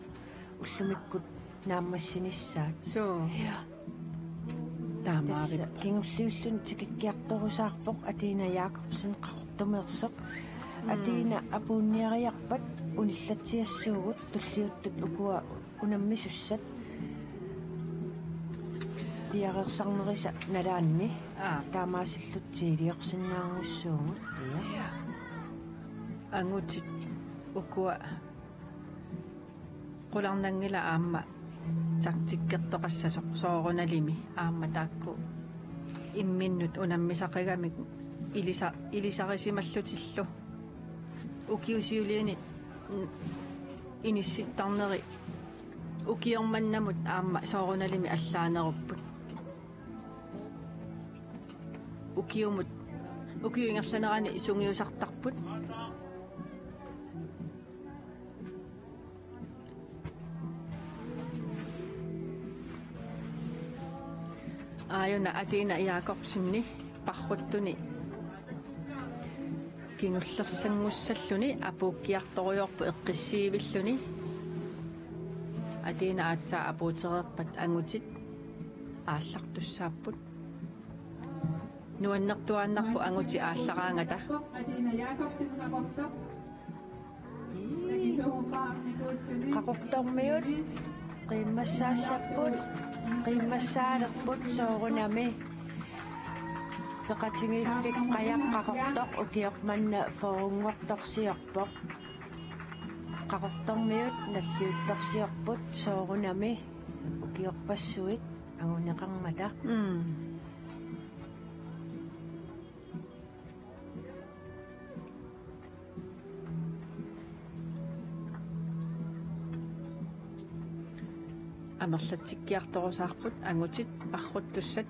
ullumikkut naammassinissaat. Suu. Ja. Taamaavippoq. Tassa kingulliulluni tikikkiartorusaarpoq Atina Jakobsen Qaqortumeersoq. Mm. Atina apuunniariarpat unillatsiassuugut tulliuttut ukua unammisussat piareersarnerisa nalaanni. Aa. Taamaasilluta tigiliorsinnaanngussuugut. Ja. Ja. Angutit ukua qularnanngilaq aamma taktikkertoqassasoq soorunalimi aamma taakku imminnut unammisaqigamik ilisa-, ilisarisimallutillu. Ukiut siuliini n-, inissittarneri ukioq mannamut aamma soorunalimi allaanerupput. Ukiumut, ukiup ingerlanerani sungiusartarput. Aajuna Atina Jakobsenip parruttuni kingullersanngussalluni apuukkiartorujoorpoq eqqissiivilluni. Atina aatsaat apuutereerpat angutit aallartussaapput. Nuannertuaannarpoq angutit aallaraangata. Qaqortormiut qiimmassaassapput, qiimmassaalerput soorunami. Peqatigiiffik Qajaq Qaqortoq ukioq manna fyrrenngortorsiorpoq. Qaqortormiut nalliuttorsiorput soorunami ukiorpassuit anguneqarmata. Mm. Amerlatsikkiartorusaarput angutit parruttussat.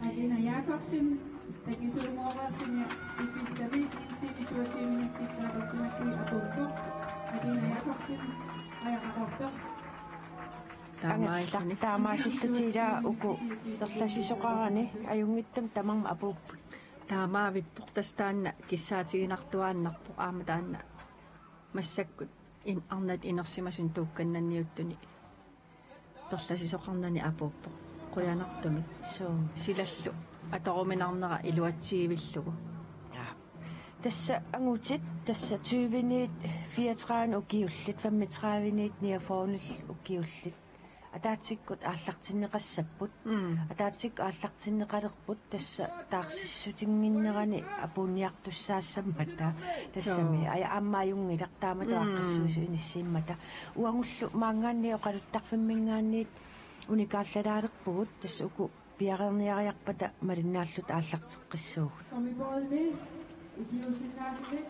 Atina Jakobsen, takisuumooreersinia iffissami en time toogtyve minutsit tapersimakkui apuuppoq. Atina Jakobsen, Qajaq Qaqortoq. Taamaalluni. Taamaasillutik ilaa uku perlasisoqarani ajunngitsumik tamarmik apuupput. Taamaavippoq, tassa taanna kissaatiginartuaannarpoq aamma taanna massakkut in-, arnat inersimasuni tuukkannanniuttuni perlasisoqarnani apuuppoq. Qujanartumik. Suu. Silallu atoruminarnera iluatsiivillugu. Ja. Tassa angutit, tassa tyveniit fireogtredive ukiullit, femogtrediveniit niogfyrreniit ukiullit. Ataatsikkut aallartinneqassapput. Mm. Ataatsikkut aallartinneqalerput tassa taarsissutinnginnerani apuunniartussaassammata. Tassami. Joo. Aj-, aamma ajunngilaq taamatut Mm. aaqqissuisoq inissiimmata. Uagullu maanngaanniit oqaluttarfimminngaanniit unikaallalaalerpugut tassa uku piareerniariarpata malinnaalluta aallarteqqissuugut. Kommer I med? I giver signalerne.